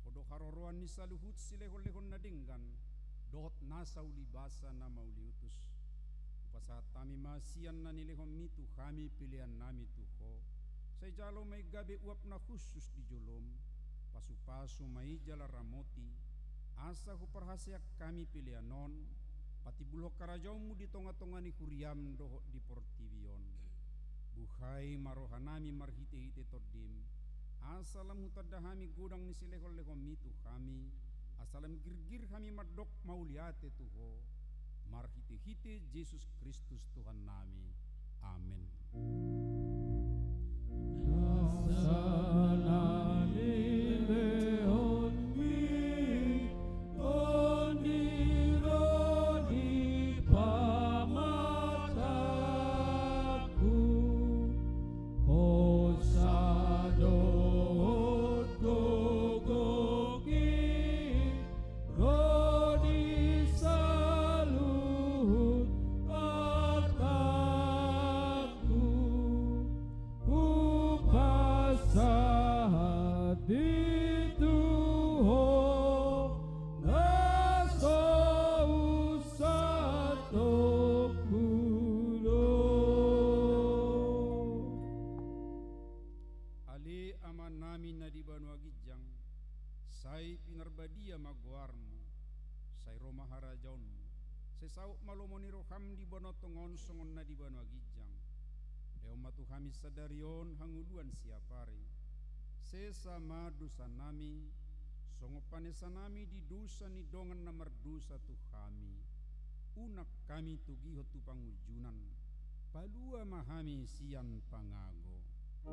Ho do haroroan ni saluhut silehonlehon na denggan, dohot nasa ulibasa na mauliutus. Hupasahat hami ma sian na nilehonMi tu hami peleannami tu Ho. Sai jalo ma i gabe uap na hushus di joloM, pasupasu ma i jala ramoti, asa huparhaseang hami pelean on, patimbulhon harajaonMu di tongatonga ni huriaM dohot di portibi on. Buhai ma rohanami marhitehite TondiM, asa lam hutanda hami godang ni silehonlehonMi tu hami, asa lam girgir hami mandok mauliate tu Ho, marhitehite Jesus Kristus Tuhannami. Amen. Nasa na nilehonMi, Tondi ro di pamatangku, hosa dohot gogongki, ro di saluhut artangku, hupasahat i tu Ho, na so husantongku do. Ale Amanami na di banua ginjang, sai pinarbadia ma goarMu, sai ro ma harajaonMu, sai saut ma lomo ni rohaM di banua tonga on songon na di banua ginjang. Lehon ma tu hami sadari on hangoluan siapari. Sesa ma dosanami, songon panesanami di dosa ni dongan na mardosa tu hami. Unang hami togihon tu pangunjunan, palua ma hami sian pangago. Ai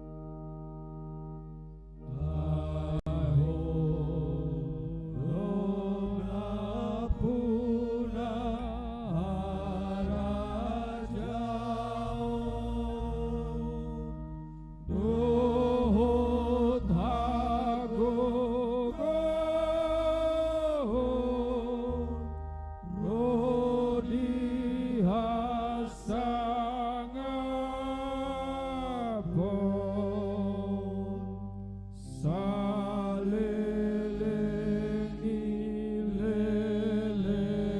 Ho do nampuna harajaon dohot hagogoon, ro di hasangapon saleleng ni lelengna.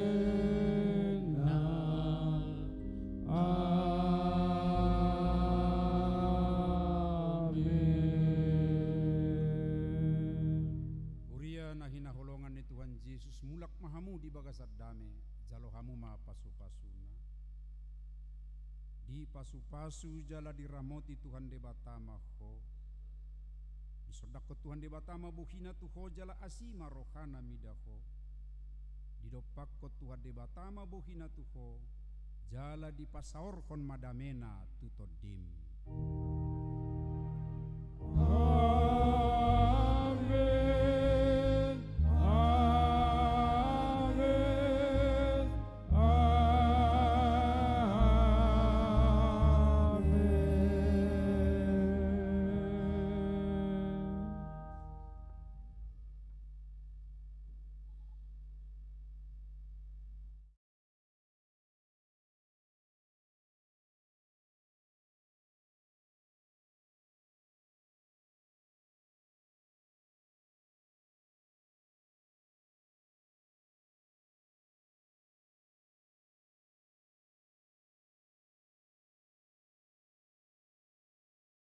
Amen. Huria na hinaholongan ni Tuhan Jesus, mulak ma hamu di bagasan dame, jalo hamu ma pasupasuna. Dipasupasu jala diramoti Tuhan Debata ma ho. Disondangkon Tuhan Debata ma bohina tu ho jala asi ma rohana mida ho. Didompakkon Tuhan Debata ma bohina tu ho, jala dipasaorhon ma damena tu tondim.